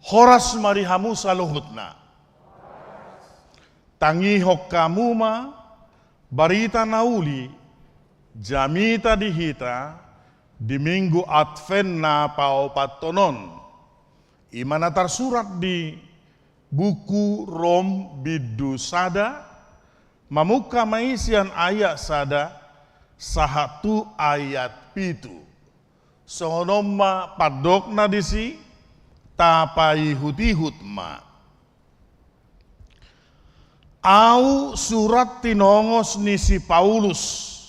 horas ma di hamu saluhutna. Tangihon hamu ma barita na uli jamita di hita di Minggu Advent na paopathon on. I ma na tarsurat di buku Rom bindu sada, mamungka ma i sian ayat sada sahat tu ayat pitu. Songon on ma pandokna disi, tapaihutihut ma. Ahu surat tinongos ni si Paulus,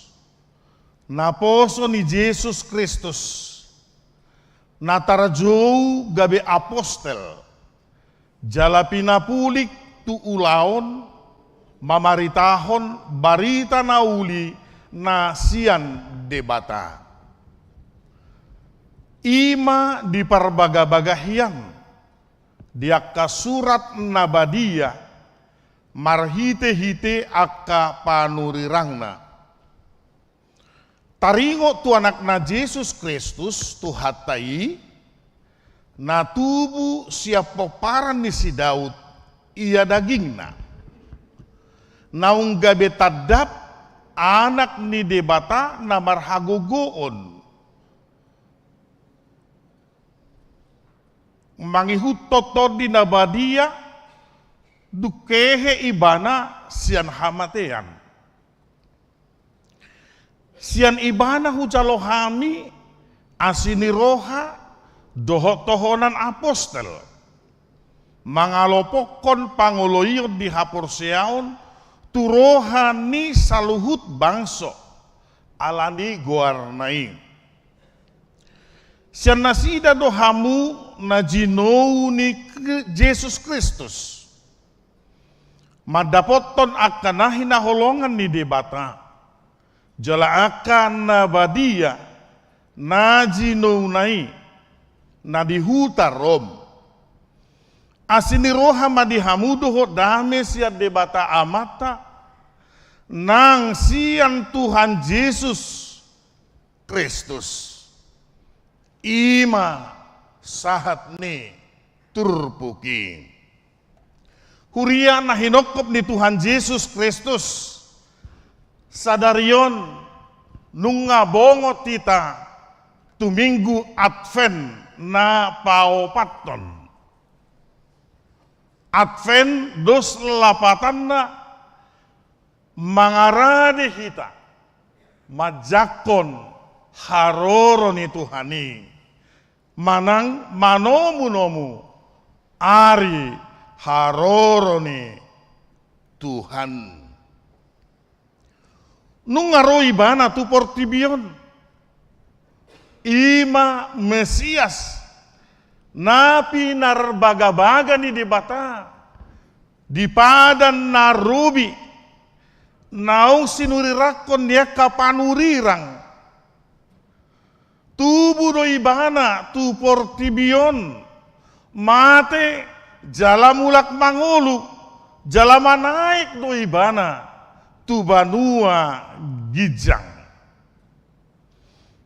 naposo ni Jesus Kristus, na tarjou gabe apostel, jala pinapulik tu ulaon mamaritahon barita na uli na sian Debata. I ma diparbagabaga hian di angka surat na badia marhitehite angka panurirangna. Taringot tu Anakna Jesus Kristus, Tuhanta i, na tubu sian pomparan ni si Daud, ia dagingna. Naung gabe tandap Anak ni Debata na marhagogoon, mangihuthon Tondi na Badia, dung hehe Ibana sian hamatean. Sian Ibana hujalo hami asi ni roha dohot tohonan apostel, mangalopokkon pangoloion di haporseaon tu roha ni saluhut bangso, ala ni goarna i. Sian nasida do hamu na jinou ni Kri-, Jesus Kristus, mandapothon angka na hinaholongan ni Debata, jala angka na badia na jinouna i, na di huta Rom. Asi ni roha ma di hamu dohot dame sian Debata Amanta, nang sian Tuhan Jesus Kristus. I ma sahat ni turpuk i. Huria na hinophop ni Tuhan Jesus Kristus, sadari on nunga bongot hita tu Minggu Advent na paopathon. Advent dos lapatanna mangarade hita manjangkon haroro ni Tuhan i, manang manomunomu ari haroro ni Tuhan. Nunga ro Ibana tu portibi on. I ma Mesias, na pinarbagabaga ni Debata di padan na robi, naung sinurirangkon ni angka panurirang. Tubu do Ibana tu portibi on, mate, jala mulak mangolu, jala manaek do Ibana tu banua ginjang.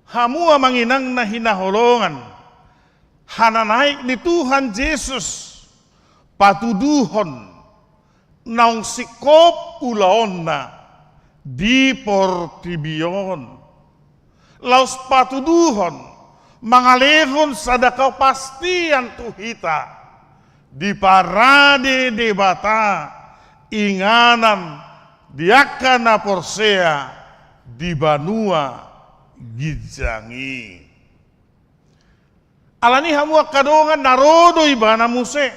Hamu amang inang na hinaholongan, hananaek ni Tuhan Jesus patuduhon naung singkop ulaonna di portibi on. Laos patuduhon, mangalehon sada kepastian tu hita, Diparade Debata inganan di angka na porsea di banua ginjang i. Alani i hamu angka dongan, na ro do ibana muse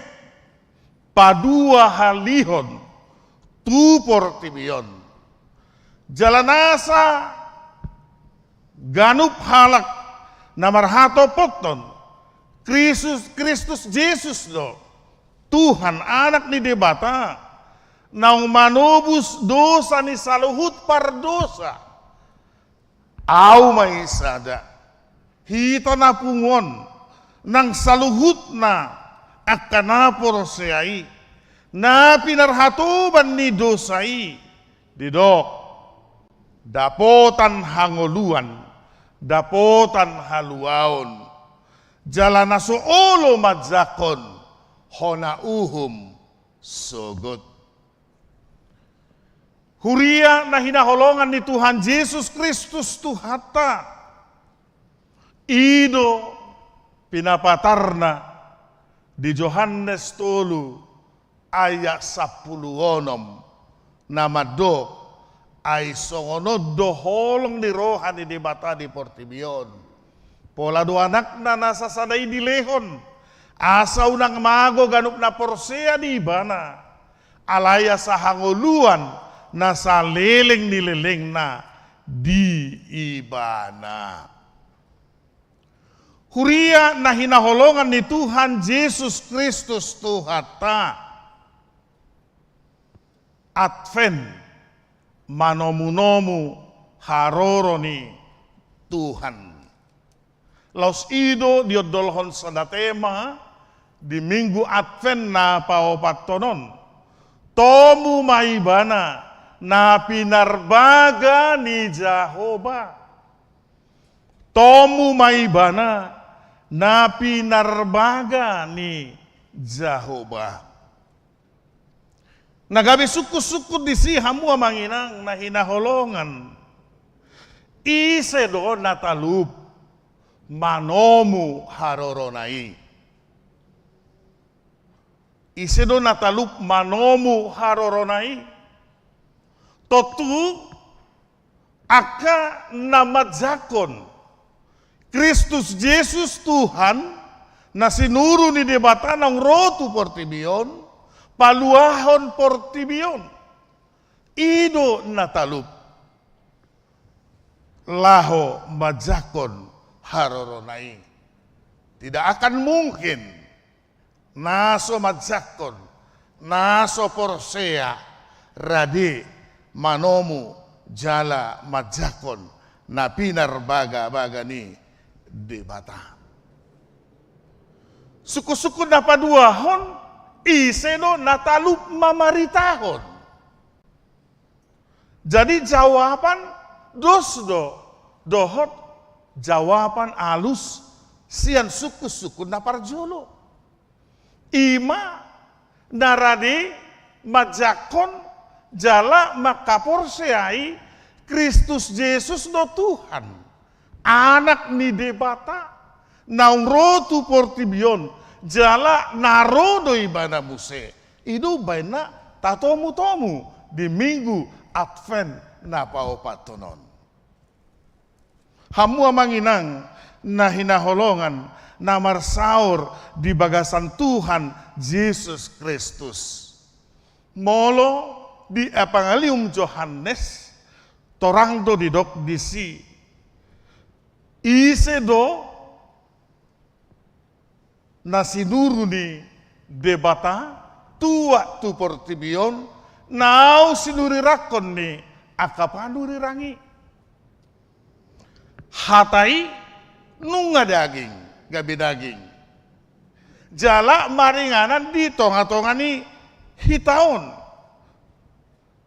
paduahalihon tu portibi on. Jala nasa ganup halak na marhatompothon Kristus, Kristus Jesus do Tuhan, Anak ni Debata, naung manobus dosa ni saluhut pardosa. Ahu ma i sada, hita na pungu on, nang saluhutna angka na porsea i, na pinarhatoban ni dosa i, didok dapotan hangoluan, dapotan haluaon, jala na so olo manjangkon hona uhum sogot. Huria na hinaholongan ni Tuhan Jesus Kristus Tuhanta, i do pinapatarna di Johannes tolu ayat sampulu onom, na mandok: Ai songon on do holong ni roha ni Debata di portibi on, pola do Anakna na sasada i dilehon, asa unang mago ganup na porsea di Ibana, alai asa hangoluan na saleleng ni lelengna di Ibana. Huria na hinaholongan ni Tuhan Jesus Kristus Tuhanta, Advent, manomunomu haroro ni Tuhan. Laos i do diondolhon sada tema di Minggu Advent na paopathon on: Tomu ma Ibana na pinarbaga ni Jahowa. Tomu ma Ibana na pinarbaga ni Jahowa. Na gabe sungkunsungkun disi, hamu amang inang na hinaholongan, ise do na talup manomu harorona i? Ise do na talup manomu harorona i? Tontu angka na manjangkon Kristus Jesus Tuhan, na sinuru ni Debata naung ro tu portibi on, paluahon portibi on. I do na talup laho manjangkon harorona i. Tidak akan mungkin na so manjangkon, na so porsea, rade manomu jala manjangkon na pinarbagabaga ni Debata. Sungkunsungkun na paduahon, ise do na talup mamaritahon? Jadi jawaban dos do dohot jawaban alus sian sungkunsungkun na parjolo. I ma na rade manjangkon jala mangkaporseai Kristus Jesus do Tuhan, Anak ni Debata, naung ro tu portibi on, jala na ro do Ibana muse. I do umbahen na tatomutomu di Minggu Advent na paopathon on. Hamu amang inang na hinaholongan na marsaor di bagasan Tuhan Jesus Kristus. Molo di Evangelium Johannes, torang do didok disi, ise do na sinuru ni Debata tuat tu portibi on, naung sinurirangkon ni angka panurirang i. Hata i nunga daging, gabe daging, jala maringanan di tongatonga ni hita on.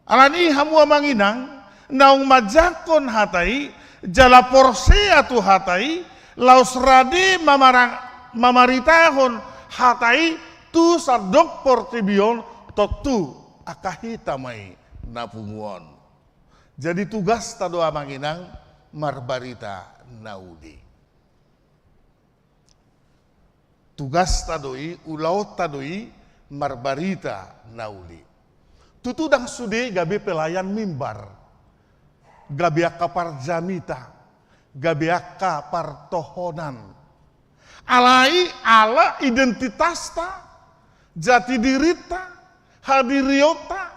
Alani i hamu amang inang, naung manjangkon hata i, jala porsea tu hata i, laos rade mamarang-, mamaritahon hata i tu sandok portibi on, tontu angka hita ma i na pungu on. Jadi tugasta do amang inang marbarita na uli. Tugasta do i, ulaonta do i, marbarita na uli. Tutu ndang sude gabe pelayan mimbar, gabe angka parjamita, gabe angka partohonan. Alai ala identitasta, jati dirinta, hadirionta,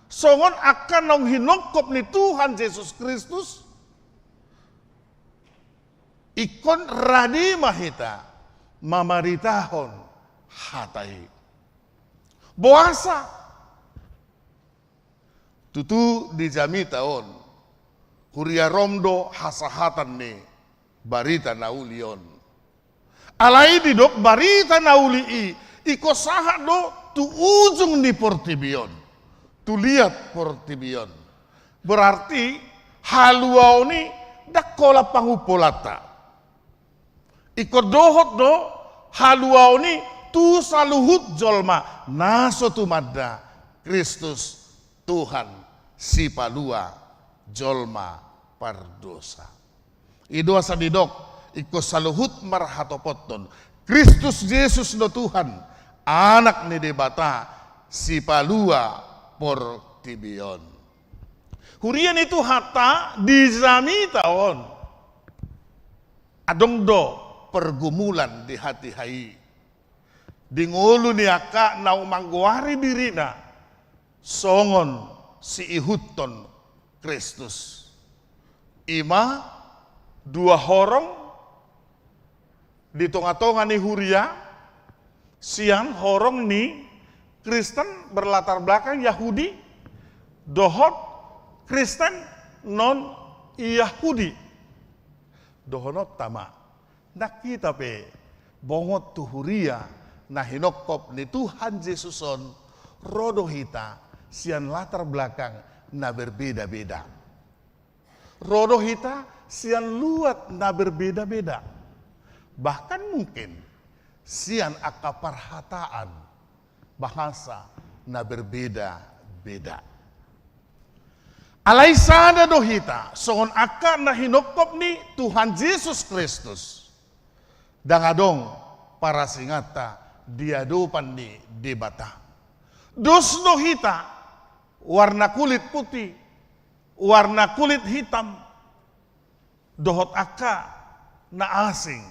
songon angka naung hinongkop ni Tuhan Jesus Kristus, ingkon rade ma hita mamaritahon hata i. Boasa? Tutu di jamita on, huria Rom do hasahatan ni barita na uli on. Alai didok barita na uli i, ingkon sahat do tu ujung ni portibi on, tu liat portibi on. Berarti haluaon i ndang holan pangumpulanta. Ingkon dohot do haluaon i tu saluhut jolma na so tumanda Kristus Tuhan, sipalua jolma pardosa. I do asa didok, ingkon saluhut marhatopothon Kristus Jesus do Tuhan, Anak ni Debata, sipalua portibi on. Huria ni Tuhanta, di jamita on adong do pergumulan di hatiha i. Di ngolu ni angka naung manggoari dirina songon siihuthon Kristus. I ma dua horong di tonga-tonga ni huria, sian horong ni Kristen berlatar belakang Yahudi, dohot Kristen non Yahudi. Dohononta ma, ndang hita pe bongot tu huria na hinongkop ni Tuhan Jesus on, ro do hita sian latar belakang na berbeda-beda. Ro do hita sian luat na berbeda-beda. Bahkan mungkin sian angka parhataan bahasa na berbeda-beda. Alai sada do hita, songon angka na hinongkop ni Tuhan Jesus Kristus. Ndang adong parasinganta di adopan ni Debata. Dos do hita, warna kulit putih, warna kulit hitam, dohot angka na asing,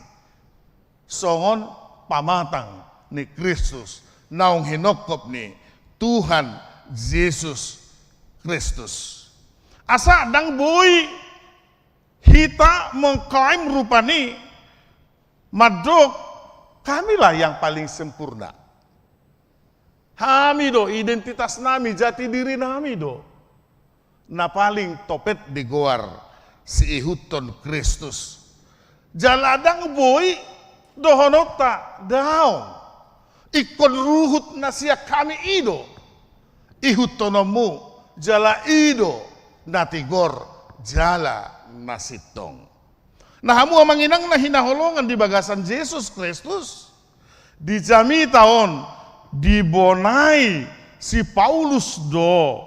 songon pamatang ni Kristus, naung hinongkop ni Tuhan Jesus Kristus. Asa ndang boi hita mengklaim rupani, mandok, hamilah yang paling sempurna. Hami do, identitas nami, jati diri nami do na paling topet digoar siihuthon Kristus. Jala ndang boi dohononta, daong. Ingkon ruhut na sian hami i do ihuthononmu, jala i do na tigor jala na sintong. Nah, hamu amang inang na hinaholongan di bagasan Jesus Kristus, di jamita on dibonai si Paulus do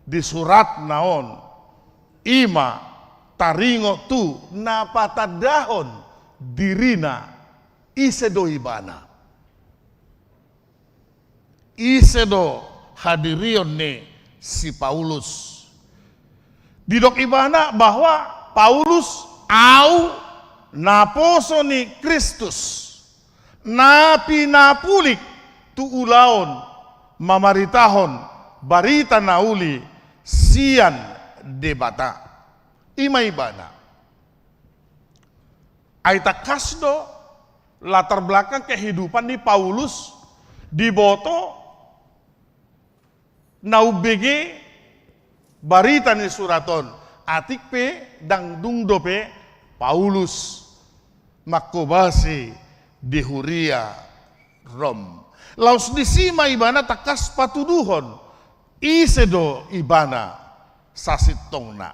di suratna on, i ma taringot tu na patandahon dirina, ise do ibana. Ise do hadirion ni si Paulus. Didok ibana bahwa Paulus, au naposo ni Kristus, na pinapulik tu ulaon mamaritahon barita na uli sian Debata. I ma ibana. Ai tangkas do latar belakang kehidupan ni Paulus, diboto na umbege barita ni surat on, atik pe ndang dung dope Paulus manghobasi di huria Rom. Laos disi ma ibana tangkas patuduhon ise do ibana sasintongna.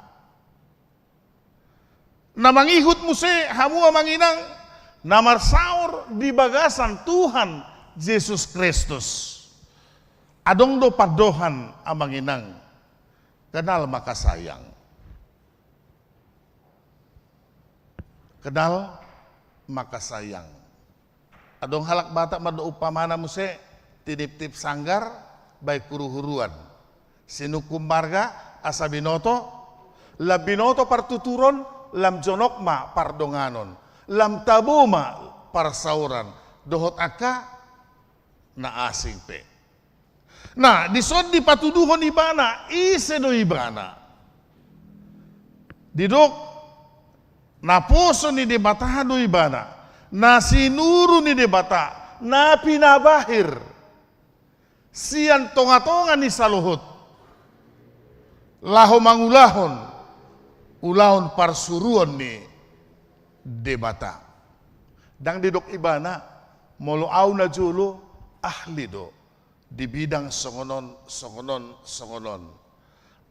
Na mangihut muse hamu amang inang na marsaor di bagasan Tuhan Jesus Kristus. Adong do pandohan amang inang, kenal maka sayang. Kenal maka sayang. Adong halak Batak mandok umpamana muse, tiniptip sanggar baen huruhuruan. Sinungkun marga asa binoto, lam binoto partuturon, lam jonok ma pardonganon, lam tabo ma parsaoran, dohot angka na asing pe. Nah, dison dipatuduhon ibana, ise do ibana. Didok, naposo ni Debata do ibana, na sinuru ni Debata, na pinabahir sian tongatonga ni saluhut, laho mangulahon ulaon parsuruon ni Debata. Ndang didok ibana, molo au najolo ahli do di bidang songon on, songon on, songon on.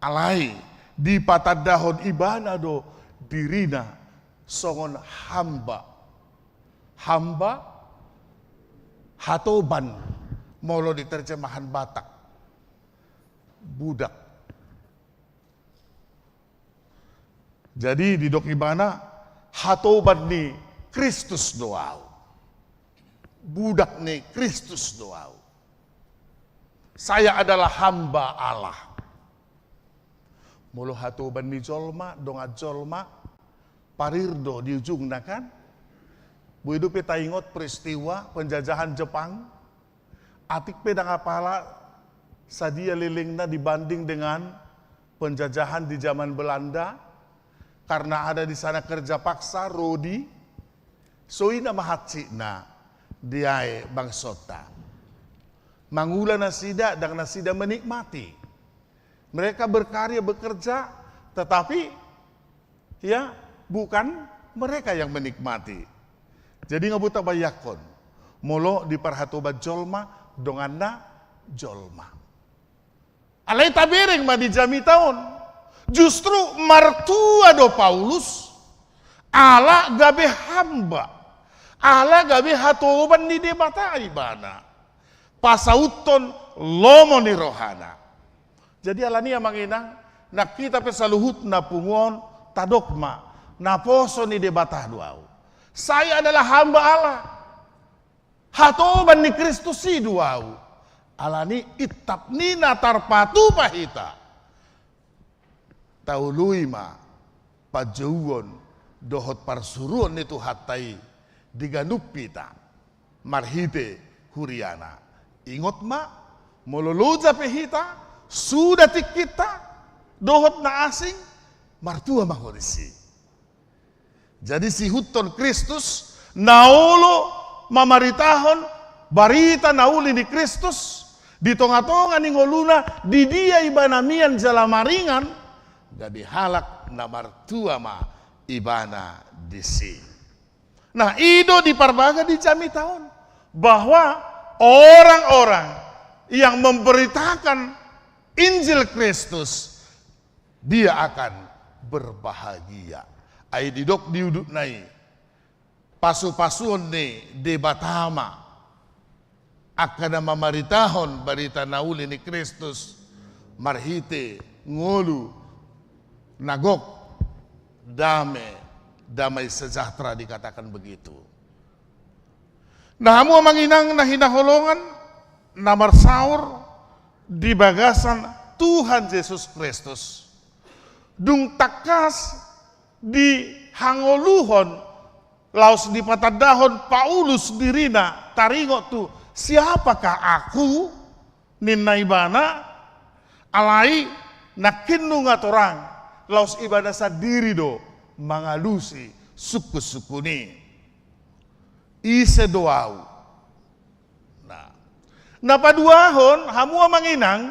Alai dipatandahon ibana do dirina songon hamba. Hamba, hatoban, molo di terjemahan Batak, budak. Jadi didok ibana, hatoban ni Kristus do au. Budak ni Kristus do au. Saya adalah hamba Allah. Molo hatoban ni jolma, dongan jolma, parir do di ujungna kan? Boi dope taingot peristiwa penjajahan Jepang. Atik pe ndang apala sadia lelengna dibanding dengan penjajahan di zaman Belanda, karena ada di sana kerja paksa, rodi, so i nama hansikna diae bangsonta. Mangula nasida, ndang nasida menikmati. Mereka berkarya, bekerja, tetapi, ya, bukan mereka yang menikmati. Jadi nga boi tabayangkon, molo diparhatoban jolma, donganna jolma. Alai tabereng ma di jamita on. Justru martua do Paulus, ala gabe hamba, ala gabe hatoban ni Debata ibana. Pasauthon lomo ni rohana. Jadi alani amang inang, nang hita pe saluhutna pungu on, tadok ma, naposo ni Debata do au. Saya adalah hamba Allah. Hatoban ni Kristus i do au. Alani i tap ni na tarpatupa hita. Taoloi ma panjouon dohot parsuruon ni Tuhanta i di ganup hita marhite huriana. Ingot ma, molo loja pe hita, suda tingkinta, dohot na asing, martua ma ho disi. Jadi siihuthon Kristus na olo mamaritahon barita na uli ni Kristus di tongatonga ni ngoluna, di dia ibana mian jala maringan, gabe halak na martua ma ibana disi. Nah, i do diparbaga di jamita on, bahwa orang-orang yang memberitakan Injil Kristus, dia akan berbahagia. Ai didok di udutna i, pasupasuon ni Debata ma angka na mamaritahon barita na uli ni Kristus marhite ngolu na gok, dame, damai sejahtera dikatakan begitu. Nah, hamu amang inang na hinaholongan, na marsaor di bagasan Tuhan Jesus Kristus. Dung tangkas dihangoluhon laos dipatandahon Paulus dirina, taringot tu siapakah aku, ninna ibana, alai nangkin nunga torang, laos ibana sandiri do mangalusi sungkunsungkun i. Ise do au? Nah, na paduahon, hamu amang inang,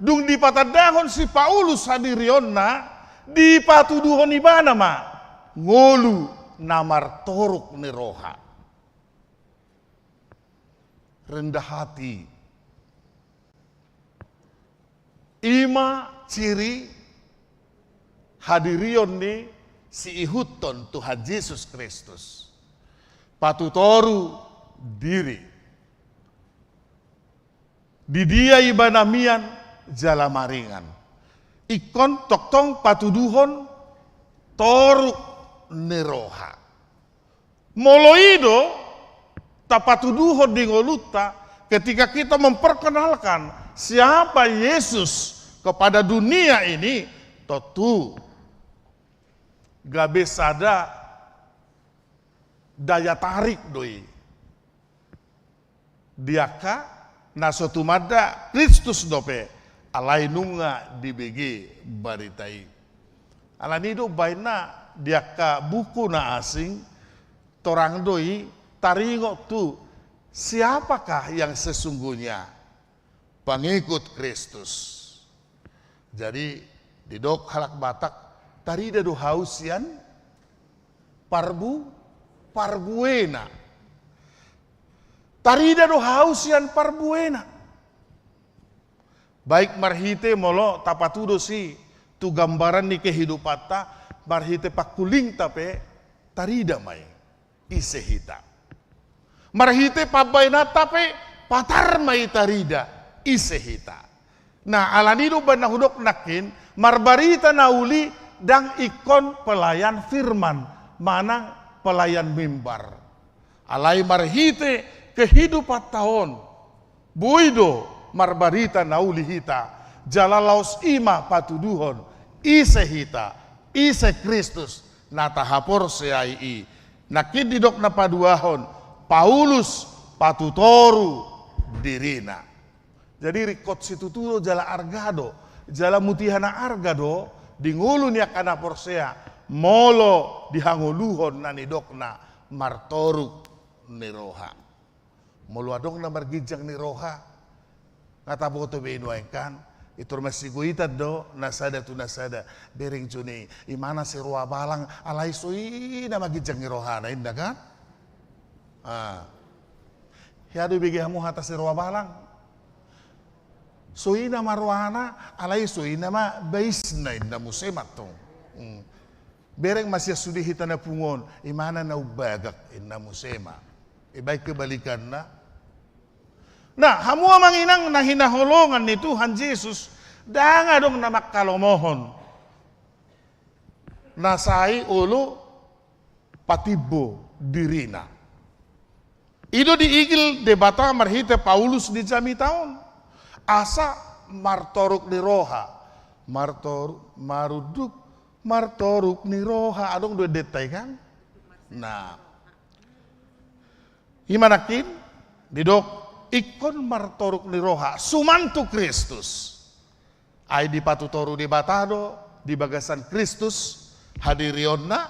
dung dipatandahon si Paulus hadirionna, dipatuduhon ibana ma ngolu na martoruk ni roha. Rendah hati. I ma ciri hadirion ni siihuthon Tuhan Jesus Kristus. Patutoru diri. Di dia ibana mian jala maringan. Ingkon tongtong patuduhon toruk ni roha. Molo i do, tapatuduhon di ngolunta, ketika kita memperkenalkan siapa Yesus kepada dunia ini, tentu gabe sada daya tarik do i di angka na so tumanda Kristus dope, alai nunga dibege barita i. Alani do baenna di angka buku na asing, torang do i taringot tu siapakah yang sesungguhnya pengikut Kristus. Jadi, didok halak Batak, tarida do hau sian parbu-, parbuena. Tarida do hau sian parbuena. Baik marhite molo tapatudos i tu gambaran ni kehidupanta, marhite pangkulingta pe tarida ma i ise hita. Marhite pambaenanta pe patar ma i tarida ise hita. Nah, alani do baenna hudok nangkin, marbarita na uli ndang ingkon pelayan firman manang pelayan mimbar. Alai marhite kehidupanta on, boi do marbarita na uli hita, jala laos i ma patuduhon ise hita, ise Kristus na tahaporseai i. Nangkin didok na paduahon, Paulus patutoru dirina. Jadi ringkot situtu do jala arga do, jala mutiha na arga do di ngolu ni angka na porsea, molo dihangoluhon na nidokna martoruk ni roha. Molo adong na marginjang ni roha, nga taboto be i nuaeng kan, i tor masigoitan do na sada tu na sada, bereng jo ni, imana si roa balang, alai so i na marginjang ni rohana, inda kan? Ah. Hea do ibege hamu hata si roa balang. So i na ma roana, alai so i na ma baisna, inda muse ma tong. Hmm. Bereng ma sian sude hita na pungu on, imana na umbagak, inda muse ma. Ibaen kebalikanna. Nah, hamu amang inang na hinaholongan ni Tuhan Jesus, ndang adong na mangkalomohon na sai olo patimbo dirina. I do diigil Debata marhite Paulus di jamita on. Asa martoruk ni roha, martoruk, marunduk, martoruk ni roha. Adong do endenta i kan? Nah. I ma nangkin, didok, ingkon martoruk ni roha, suman tu Kristus. Ai dipatutoru Debata do, di bagasan Kristus, hadirionna,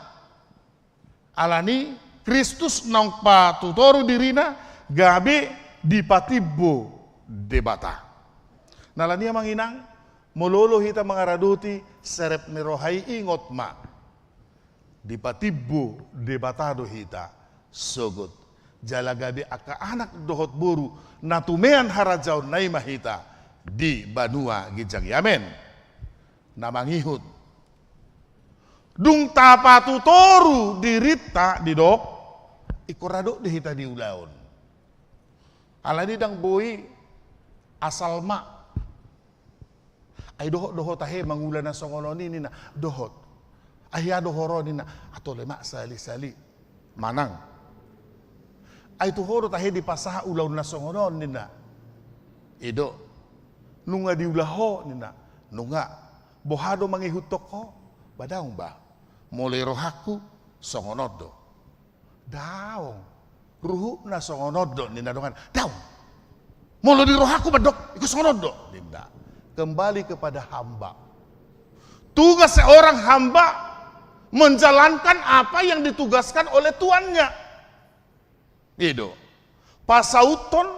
alani Kristus naung patutoru dirina, gabe dipatimbo Debata. Nah, alani amang inang, molo olo hita mangaradoti serep ni roha i, ingot ma. Dipatimbo Debata do hita sogot. Jala gabe angka anak dohot boru na tumean harajaonna i ma hita di banua ginjang i. Amen. Na mangihut. Dung tapatutoru dirinta didok, ingkon radot do hita di ulaon. Alani ndang boi asal ma. Ai dohot do ho tahe mangula na songon on i ninna, dohot. Ai hea do ho ro ninna, atole ma sahali-sahali. Manang. Ai tu ho do tahe dipasahat ulaon na songon on ninna. I do. Nunga diula ho ninna. Nunga. Boha do mangihuthon ho? Ba daong ba. Molo di rohangku songon on do. Daong. Ruhutna songon on do ninna dongan. Daong. Molo di rohangku mandok, ingkon songon on do ninna. Kembali kepada hamba. Tugas seorang hamba menjalankan apa yang ditugaskan oleh tuannya. I do. Pasauthon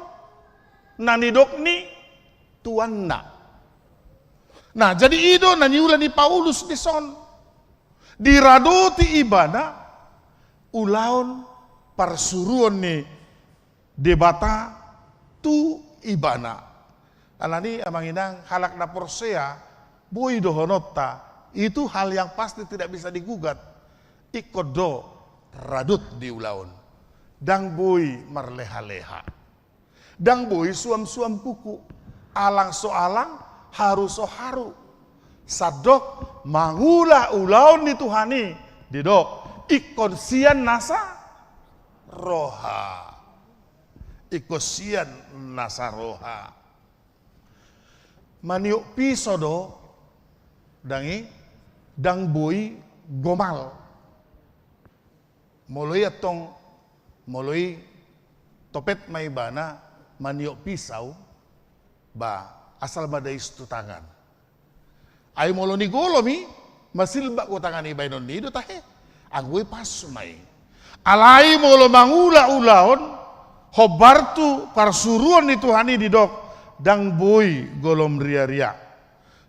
na nidok ni tuanna. Nah, jadi i do na niula ni Paulus dison. Diradoti ibana ulaon parsuruon ni Debata tu ibana. Alani amang inang, halak na porsea, boi dohononta, itu hal yang pasti tidak bisa digugat. Ingkon do radot di ulaon. Ndang boi marleha-leha. Ndang boi suam-suam kuku. Alang so alang, haru so haru. Sandok mangula ulaon ni Tuhan i, didok, ingkon sian nasa roha. Ingkon sian na saroha. Maniop pisau do, ndang i, ndang boi gomal. Molo i antong, molo i topet ma ibana maniop pisau, ba, asal ma dais tu tangan. Ai molo nigolom i, masilbak do tangan i, baenon ni i do tahe. Anggo i pas ma i. Alai molo mangula ulaon, hombar tu parsuruon ni Tuhan i didok, ndang boi golom riaria.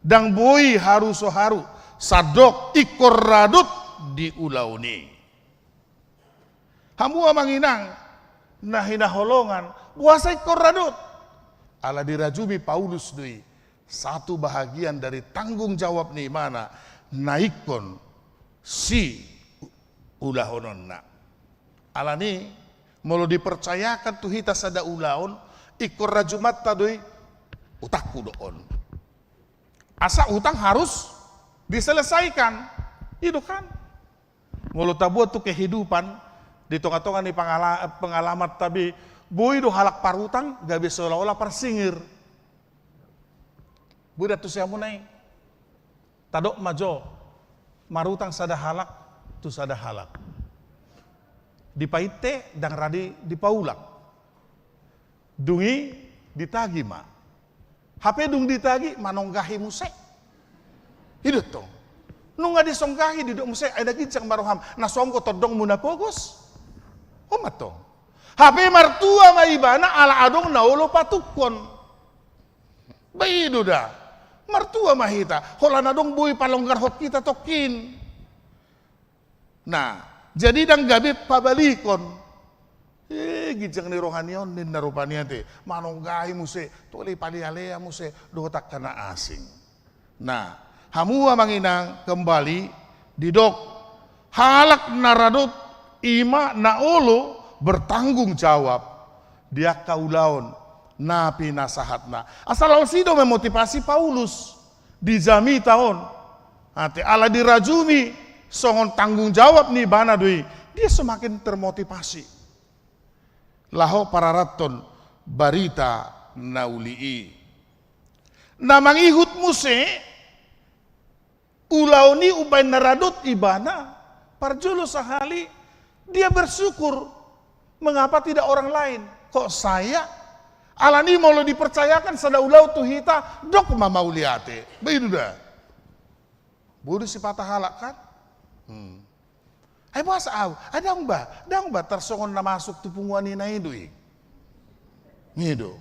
Ndang boi haru so haru, sandok ingkon radot di ulaon i. Hamu amang inang na hinaholongan, boasa ingkon radot? Ala dirajumi Paulus do i, satu bahagian dari tanggung jawab ni ibana na ingkon siulahononna. Alani, molo dipercayakan tu hita sada ulaon, ingkon rajumanta do i, utangku do on. Asa utang harus diselesaikan. I do kan? Molo taboan tu kehidupan, di tonga-tonga ni pangala-, pengalamanta be, boi do halak parutang gabe seolah-olah parsingir. Boi da tu si hamuna i. Tadok ma jo, marutang sada halak tu sada halak. Dipainte ndang radi dipaulak. Dung i ditagi ma. Hape dung ditagi, manonggahi muse. I do tong. Nunga disonggahi, didok muse, ai na ginjang ma roham, na so on do tondongmu na pogos. On ma tong. Hape martua ma ibana ala adong na olo patungkon. Ba i do da. Martua ma hita, holan adong boi palonggarhon hita tongkin. Nah, jadi ndang gabe pabalikon. Eh, ginjang ni roha ni on ninna rupani ate. Manonggahi muse, tole palealea muse, dohot angka na asing. Nah, hamu amang inang kembali didok. Halak na radot i ma na olo bertanggung jawab di angka ulaon na pinasahatna. Asa laos i do memotivasi Paulus di jamita on. Ate ala dirajumi songon tanggung jawab ni ibana do i, dia semakin termotivasi laho pararathon barita na uli i. Na mangihut muse ulaon i umbaen na radot ibana, parjolo sahali dia bersyukur. Mengapa tidak orang lain? Kok saya? Alani molo dipercayakan sada ulaon tu hita, dok ma mauliate. Ba i do da. Boi do sipata halak kan? Hmm. Ai boasa au? Ai ndang ba, ndang ba tarsongon na masuk tu punguan i na i do i. I do.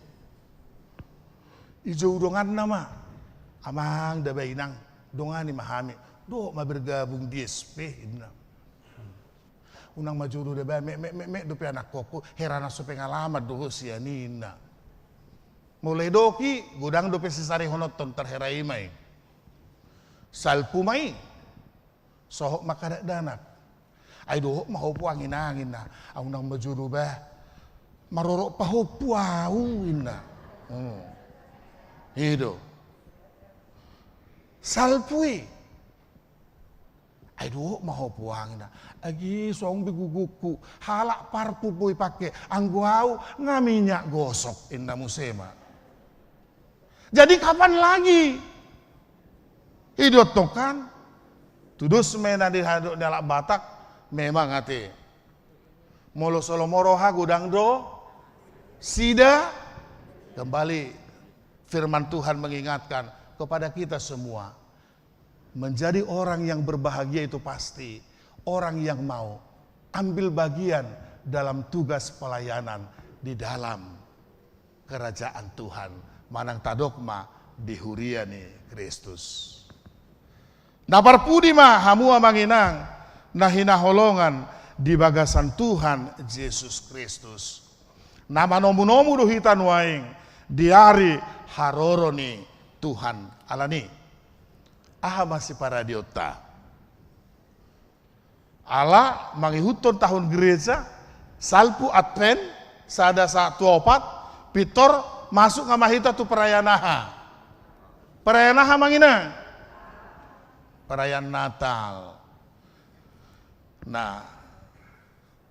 Ijou donganna ma. Amang da ba inang, dongani ma hami. Dohot ma bergabung di S P, ninna. Unang ma jolo da ba, mek, mek, mek, mek dope anakkonku, hera na so pengalaman do ho sian i, ninna. Molo didok i, godang dope sisarihononhon, tarhera i ma i. Salpu ma i. Sohot ma angka dakdanak. Ai dohot ma ho puang inang, ninna. Au unang ma jolo ba. Marorot pahompu au, ninna. Hmm. I do. Salpu i. Ai dohot ma ho puang, ninna. Agi, songon be gugukku. Halak parfum boi pangke. Anggo au nga minyak gosok, ninna muse ma. Jadi kapan lagi? I do tong kan? Tudos ma i na didok ni halak Batak, memang ate. Molo so lomo roha godang do sida. Kembali firman Tuhan mengingatkan kepada kita semua. Menjadi orang yang berbahagia itu pasti orang yang mau ambil bagian dalam tugas pelayanan di dalam kerajaan Tuhan, manang tadok ma di huria ni Kristus. Na parpudi ma hamu amang inang na hinaholongan di bagasan Tuhan Jesus Kristus. Na manomunomu do hita nuaeng di ari haroro ni Tuhan. Alani, aha ma siparadeonta? Ala mangihuthon tahun gereja, salpu Advent, sada, sa, tu opat, pintor, masuk nga ma hita tu perayaan aha? Perayaan aha amang inang? Perayaan Natal. Nah,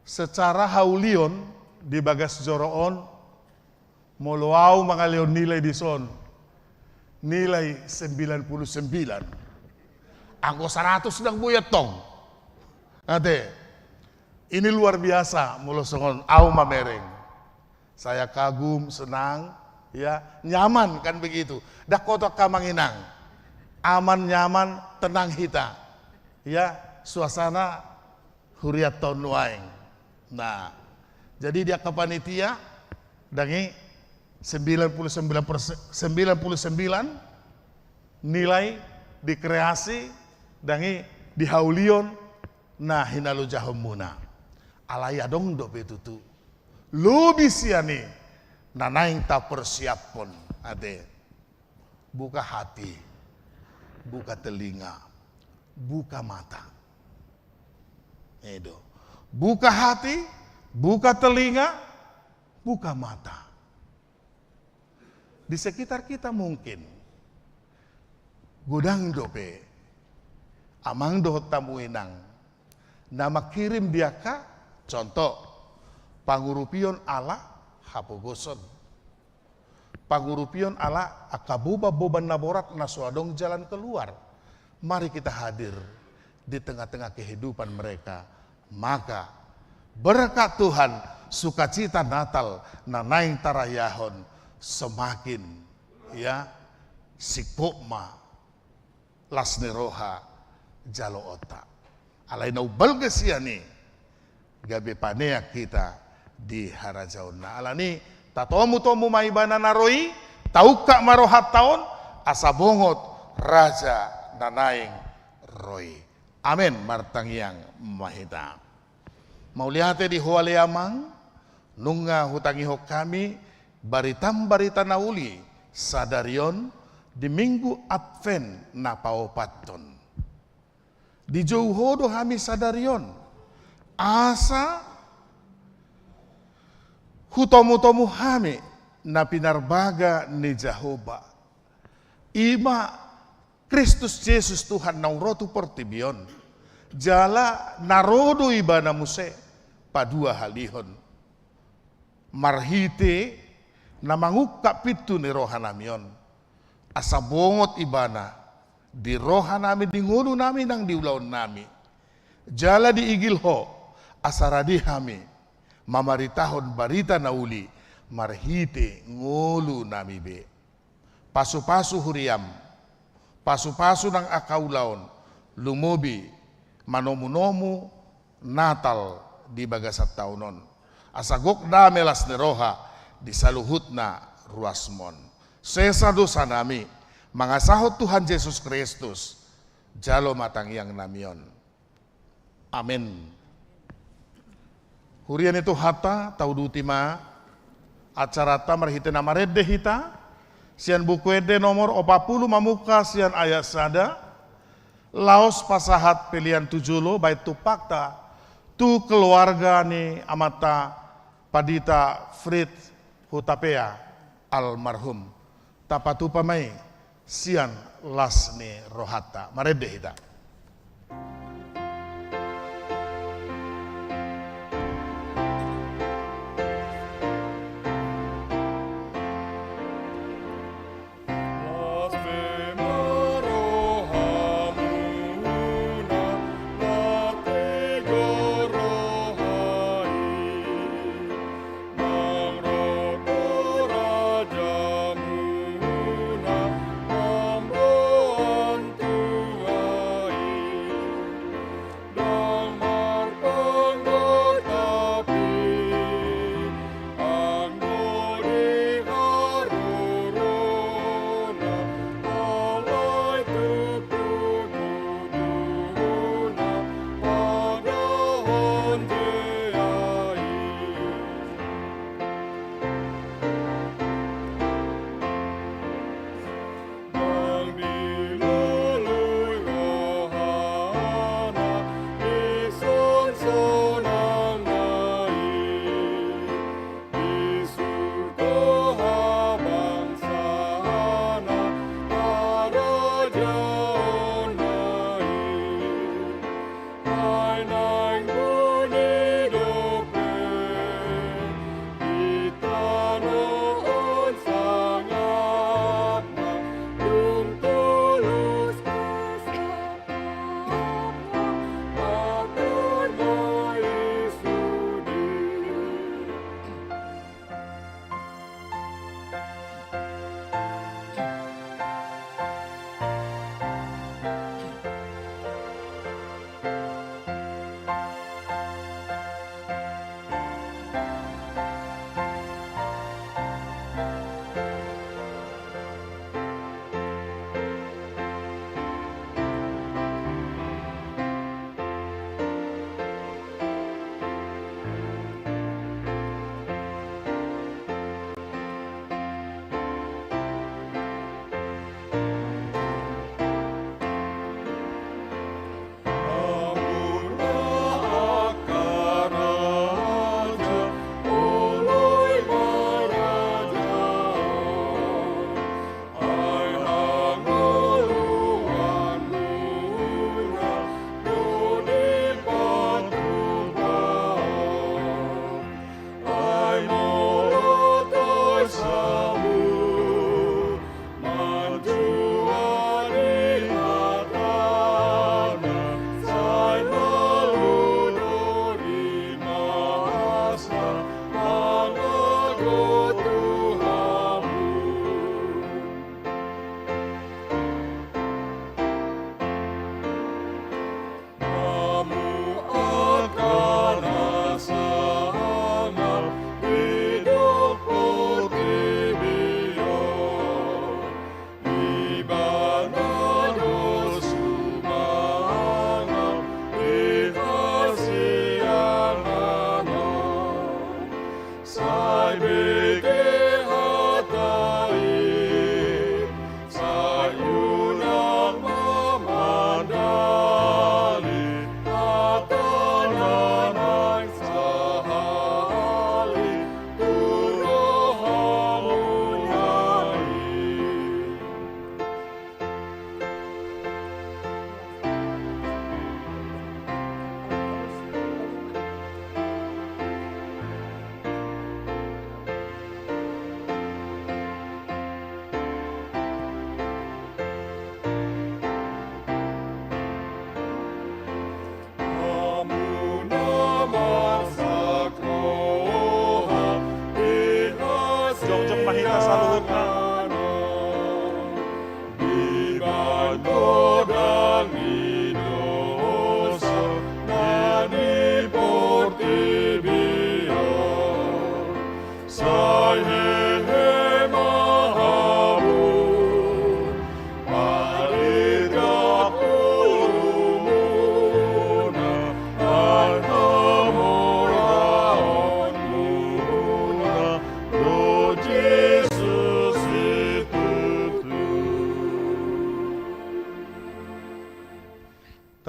secara haulion di bagas joro on, Molo au mangalehon nilai dison, nilai sembilan puluh sembilan. Anggo saratus ndang boi antong. Ate, ini luar biasa molo songon au mamereng. Saya kagum, senang, ya, nyaman kan begitu. Ndang hot angka amang inang. Aman, nyaman, tenang hita. Ya, suasana hurianta on nuaeng. Nah, jadi di angka panitia, ndang i sembilan puluh sembilan persen, sembilan puluh sembilan nilai dikreasi, ndang i dihaulion na hinalojahonmuna. Alai adong dope tutu lobi sian i na naeng tapersiaphon, ate. Buka hati, buka telinga, buka mata. I do. Buka hati, buka telinga, buka mata. Di sekitar kita mungkin godang dope amang dohot hamu inang na mangkirim di angka, contoh, pangurupion ala hapogoson. Pangurupion ala angka boban-boban na borat na so adong jalan keluar. Mari kita hadir di tengah-tengah kehidupan mereka. Maka berkat Tuhan, sukacita Natal na naeng tarayahon semakin, ya, singkop ma las ni roha jaloonta. Alai na umbalga sian i gabe panean hita di harajaonna. Alani, tatomu-tomu ma Ibana na ro i, taungkap ma rohanta on, asa bongot Raja na naeng ro i. Amen. Martangiang ma hita. Mauliate di Ho ale Amang, nunga hutangihon hami baritam-barita na uli sadari on di Minggu Advent na paopathon. Dijou Ho do hami sadari on, asa hutomu-tomu hami na pinarbaga ni Jahowa. I ma Kristus Jesus Tuhan naung ro tu portibi on, jala na ro do Ibana muse paduahalihon. Marhite na mangungkap pintu ni rohanami on, asa bongot Ibana di rohanami, di ngolunami nang di ulaonnami. Jala diigil Ho, asa rade hami mamaritahon barita na uli marhite ngolunami be. Pasu-pasu huriam, pasu-pasu nang angka ulaon, lumobi manomu-nomu Natal di bagasan taon on. Asa gok dame, las ni roha di saluhutna ruasmon. Sesa dosanami, mangasahon Tuhan Jesus Kristus, jalo ma tangiangnami on. Amen. Huria ni Tuhanta, tauduti ma acaranta marhite na marende hita sian Buku Ende nomor opat pulu, mamungka sian ayat sada, laos pasahat pelean tu jolo bahen tumpakta tu keluarga ni amanta Pandita Fritz Hutapea almarhum. Tapatupa ma i sian las ni rohanta. Marende hita.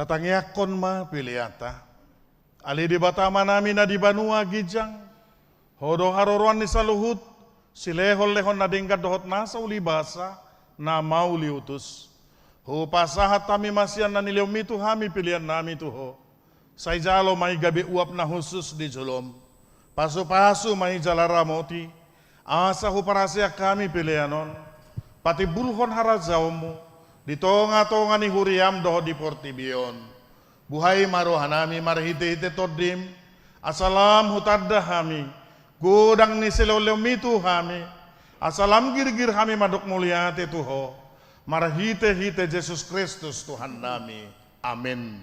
Tatangiangkon ma peleanta. Ale Debata Amanami na di banua ginjang, Ho do haroroan ni saluhut silehonlehon na denggan dohot nasa ulibasa na mauliutus. Hupasahat hami ma sian na nilehonMi tu hami peleannami tu Ho. Sai jalo ma i gabe uap na hushus di jolom. Pasupasu ma i jala ramoti, asa huparhaseang hami pelean on patimbulhon harajaonMu di tongatonga ni huriaM dohot di portibi on. Buhai ma rohanami marhitehite TondiM, asa lam hutanda hami godang ni silehonlehonMi tu hami, asa lam girgir hami mandok mauliate tu Ho, marhitehite Jesus Kristus Tuhannami. Amen.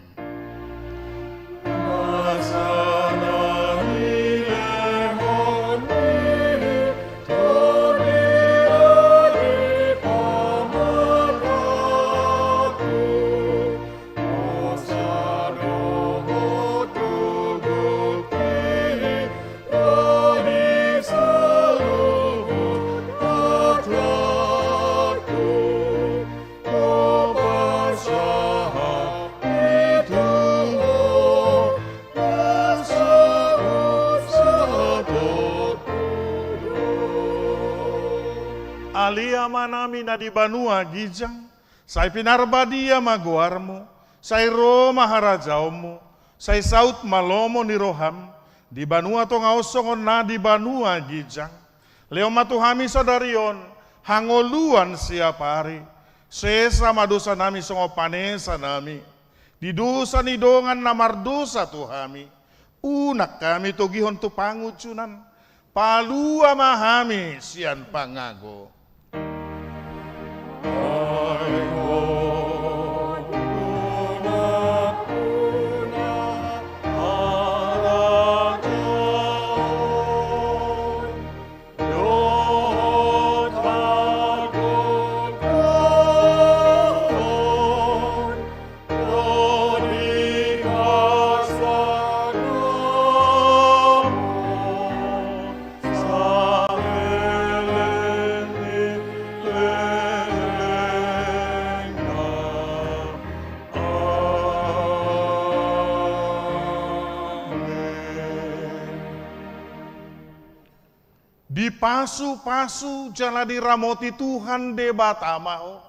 Ale Amanami na di banua ginjang, sai pinarbadia ma goarMu, sai ro ma harajaonMu, sai saut ma lomo ni rohaM, di banua tonga on songon na di banua ginjang. Lehon ma tu hami sadari on hangoluan siapari. Sesa ma dosanami songon panesanami di dosa ni dongan na mardosa tu hami. Unang hami togihon tu pangunjunan. Palua ma hami sian pangago. Dipasupasu jala diramoti Tuhan Debata ma ho.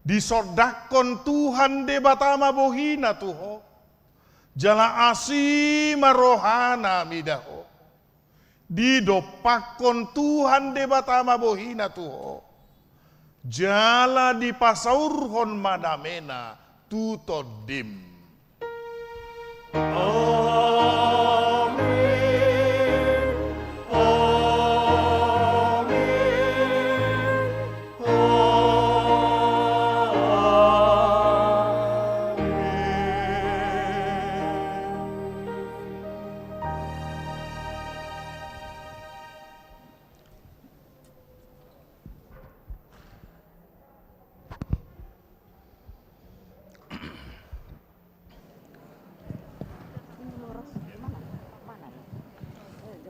Disondangkon Tuhan Debata ma bohina tu ho, jala asi ma rohana mida ho. Didompakkon Tuhan Debata ma bohina tu ho, jala dipasaurhon ma damena tu tondim. Amen. Amen. Amen.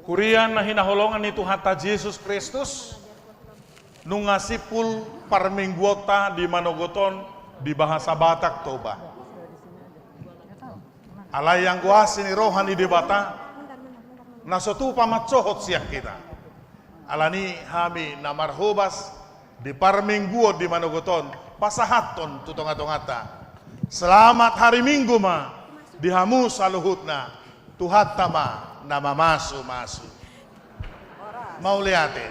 Huria na hinaholongan ni Tuhanta Jesus Kristus, nunga simpul parmingguonta di manogot on di bahasa Batak Toba. Alai anggo asi ni roha ni Debata, na so tupa mansohot sian hita. Alani hami na marhobas di parmingguon di manogot on, pasahathon tu tongatonganta. Selamat hari Minggu ma di hamu saluhutna, Tuhanta ma na mamasumasu. Mauliate.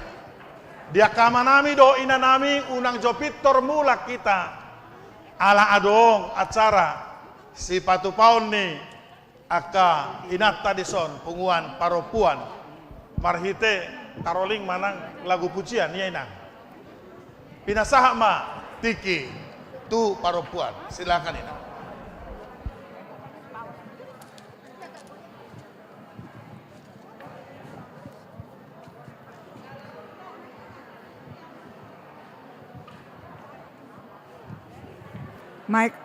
Di angka amanami dohot inanami, unang jo pintor mulak hita. Ala adong acara sipatupaon ni angka inanta dison, punguan parompuan. Marhite caroling manang lagu pujian, ia inang. Pinasahat ma tingki tu parompuan. Silakan, inang. Mic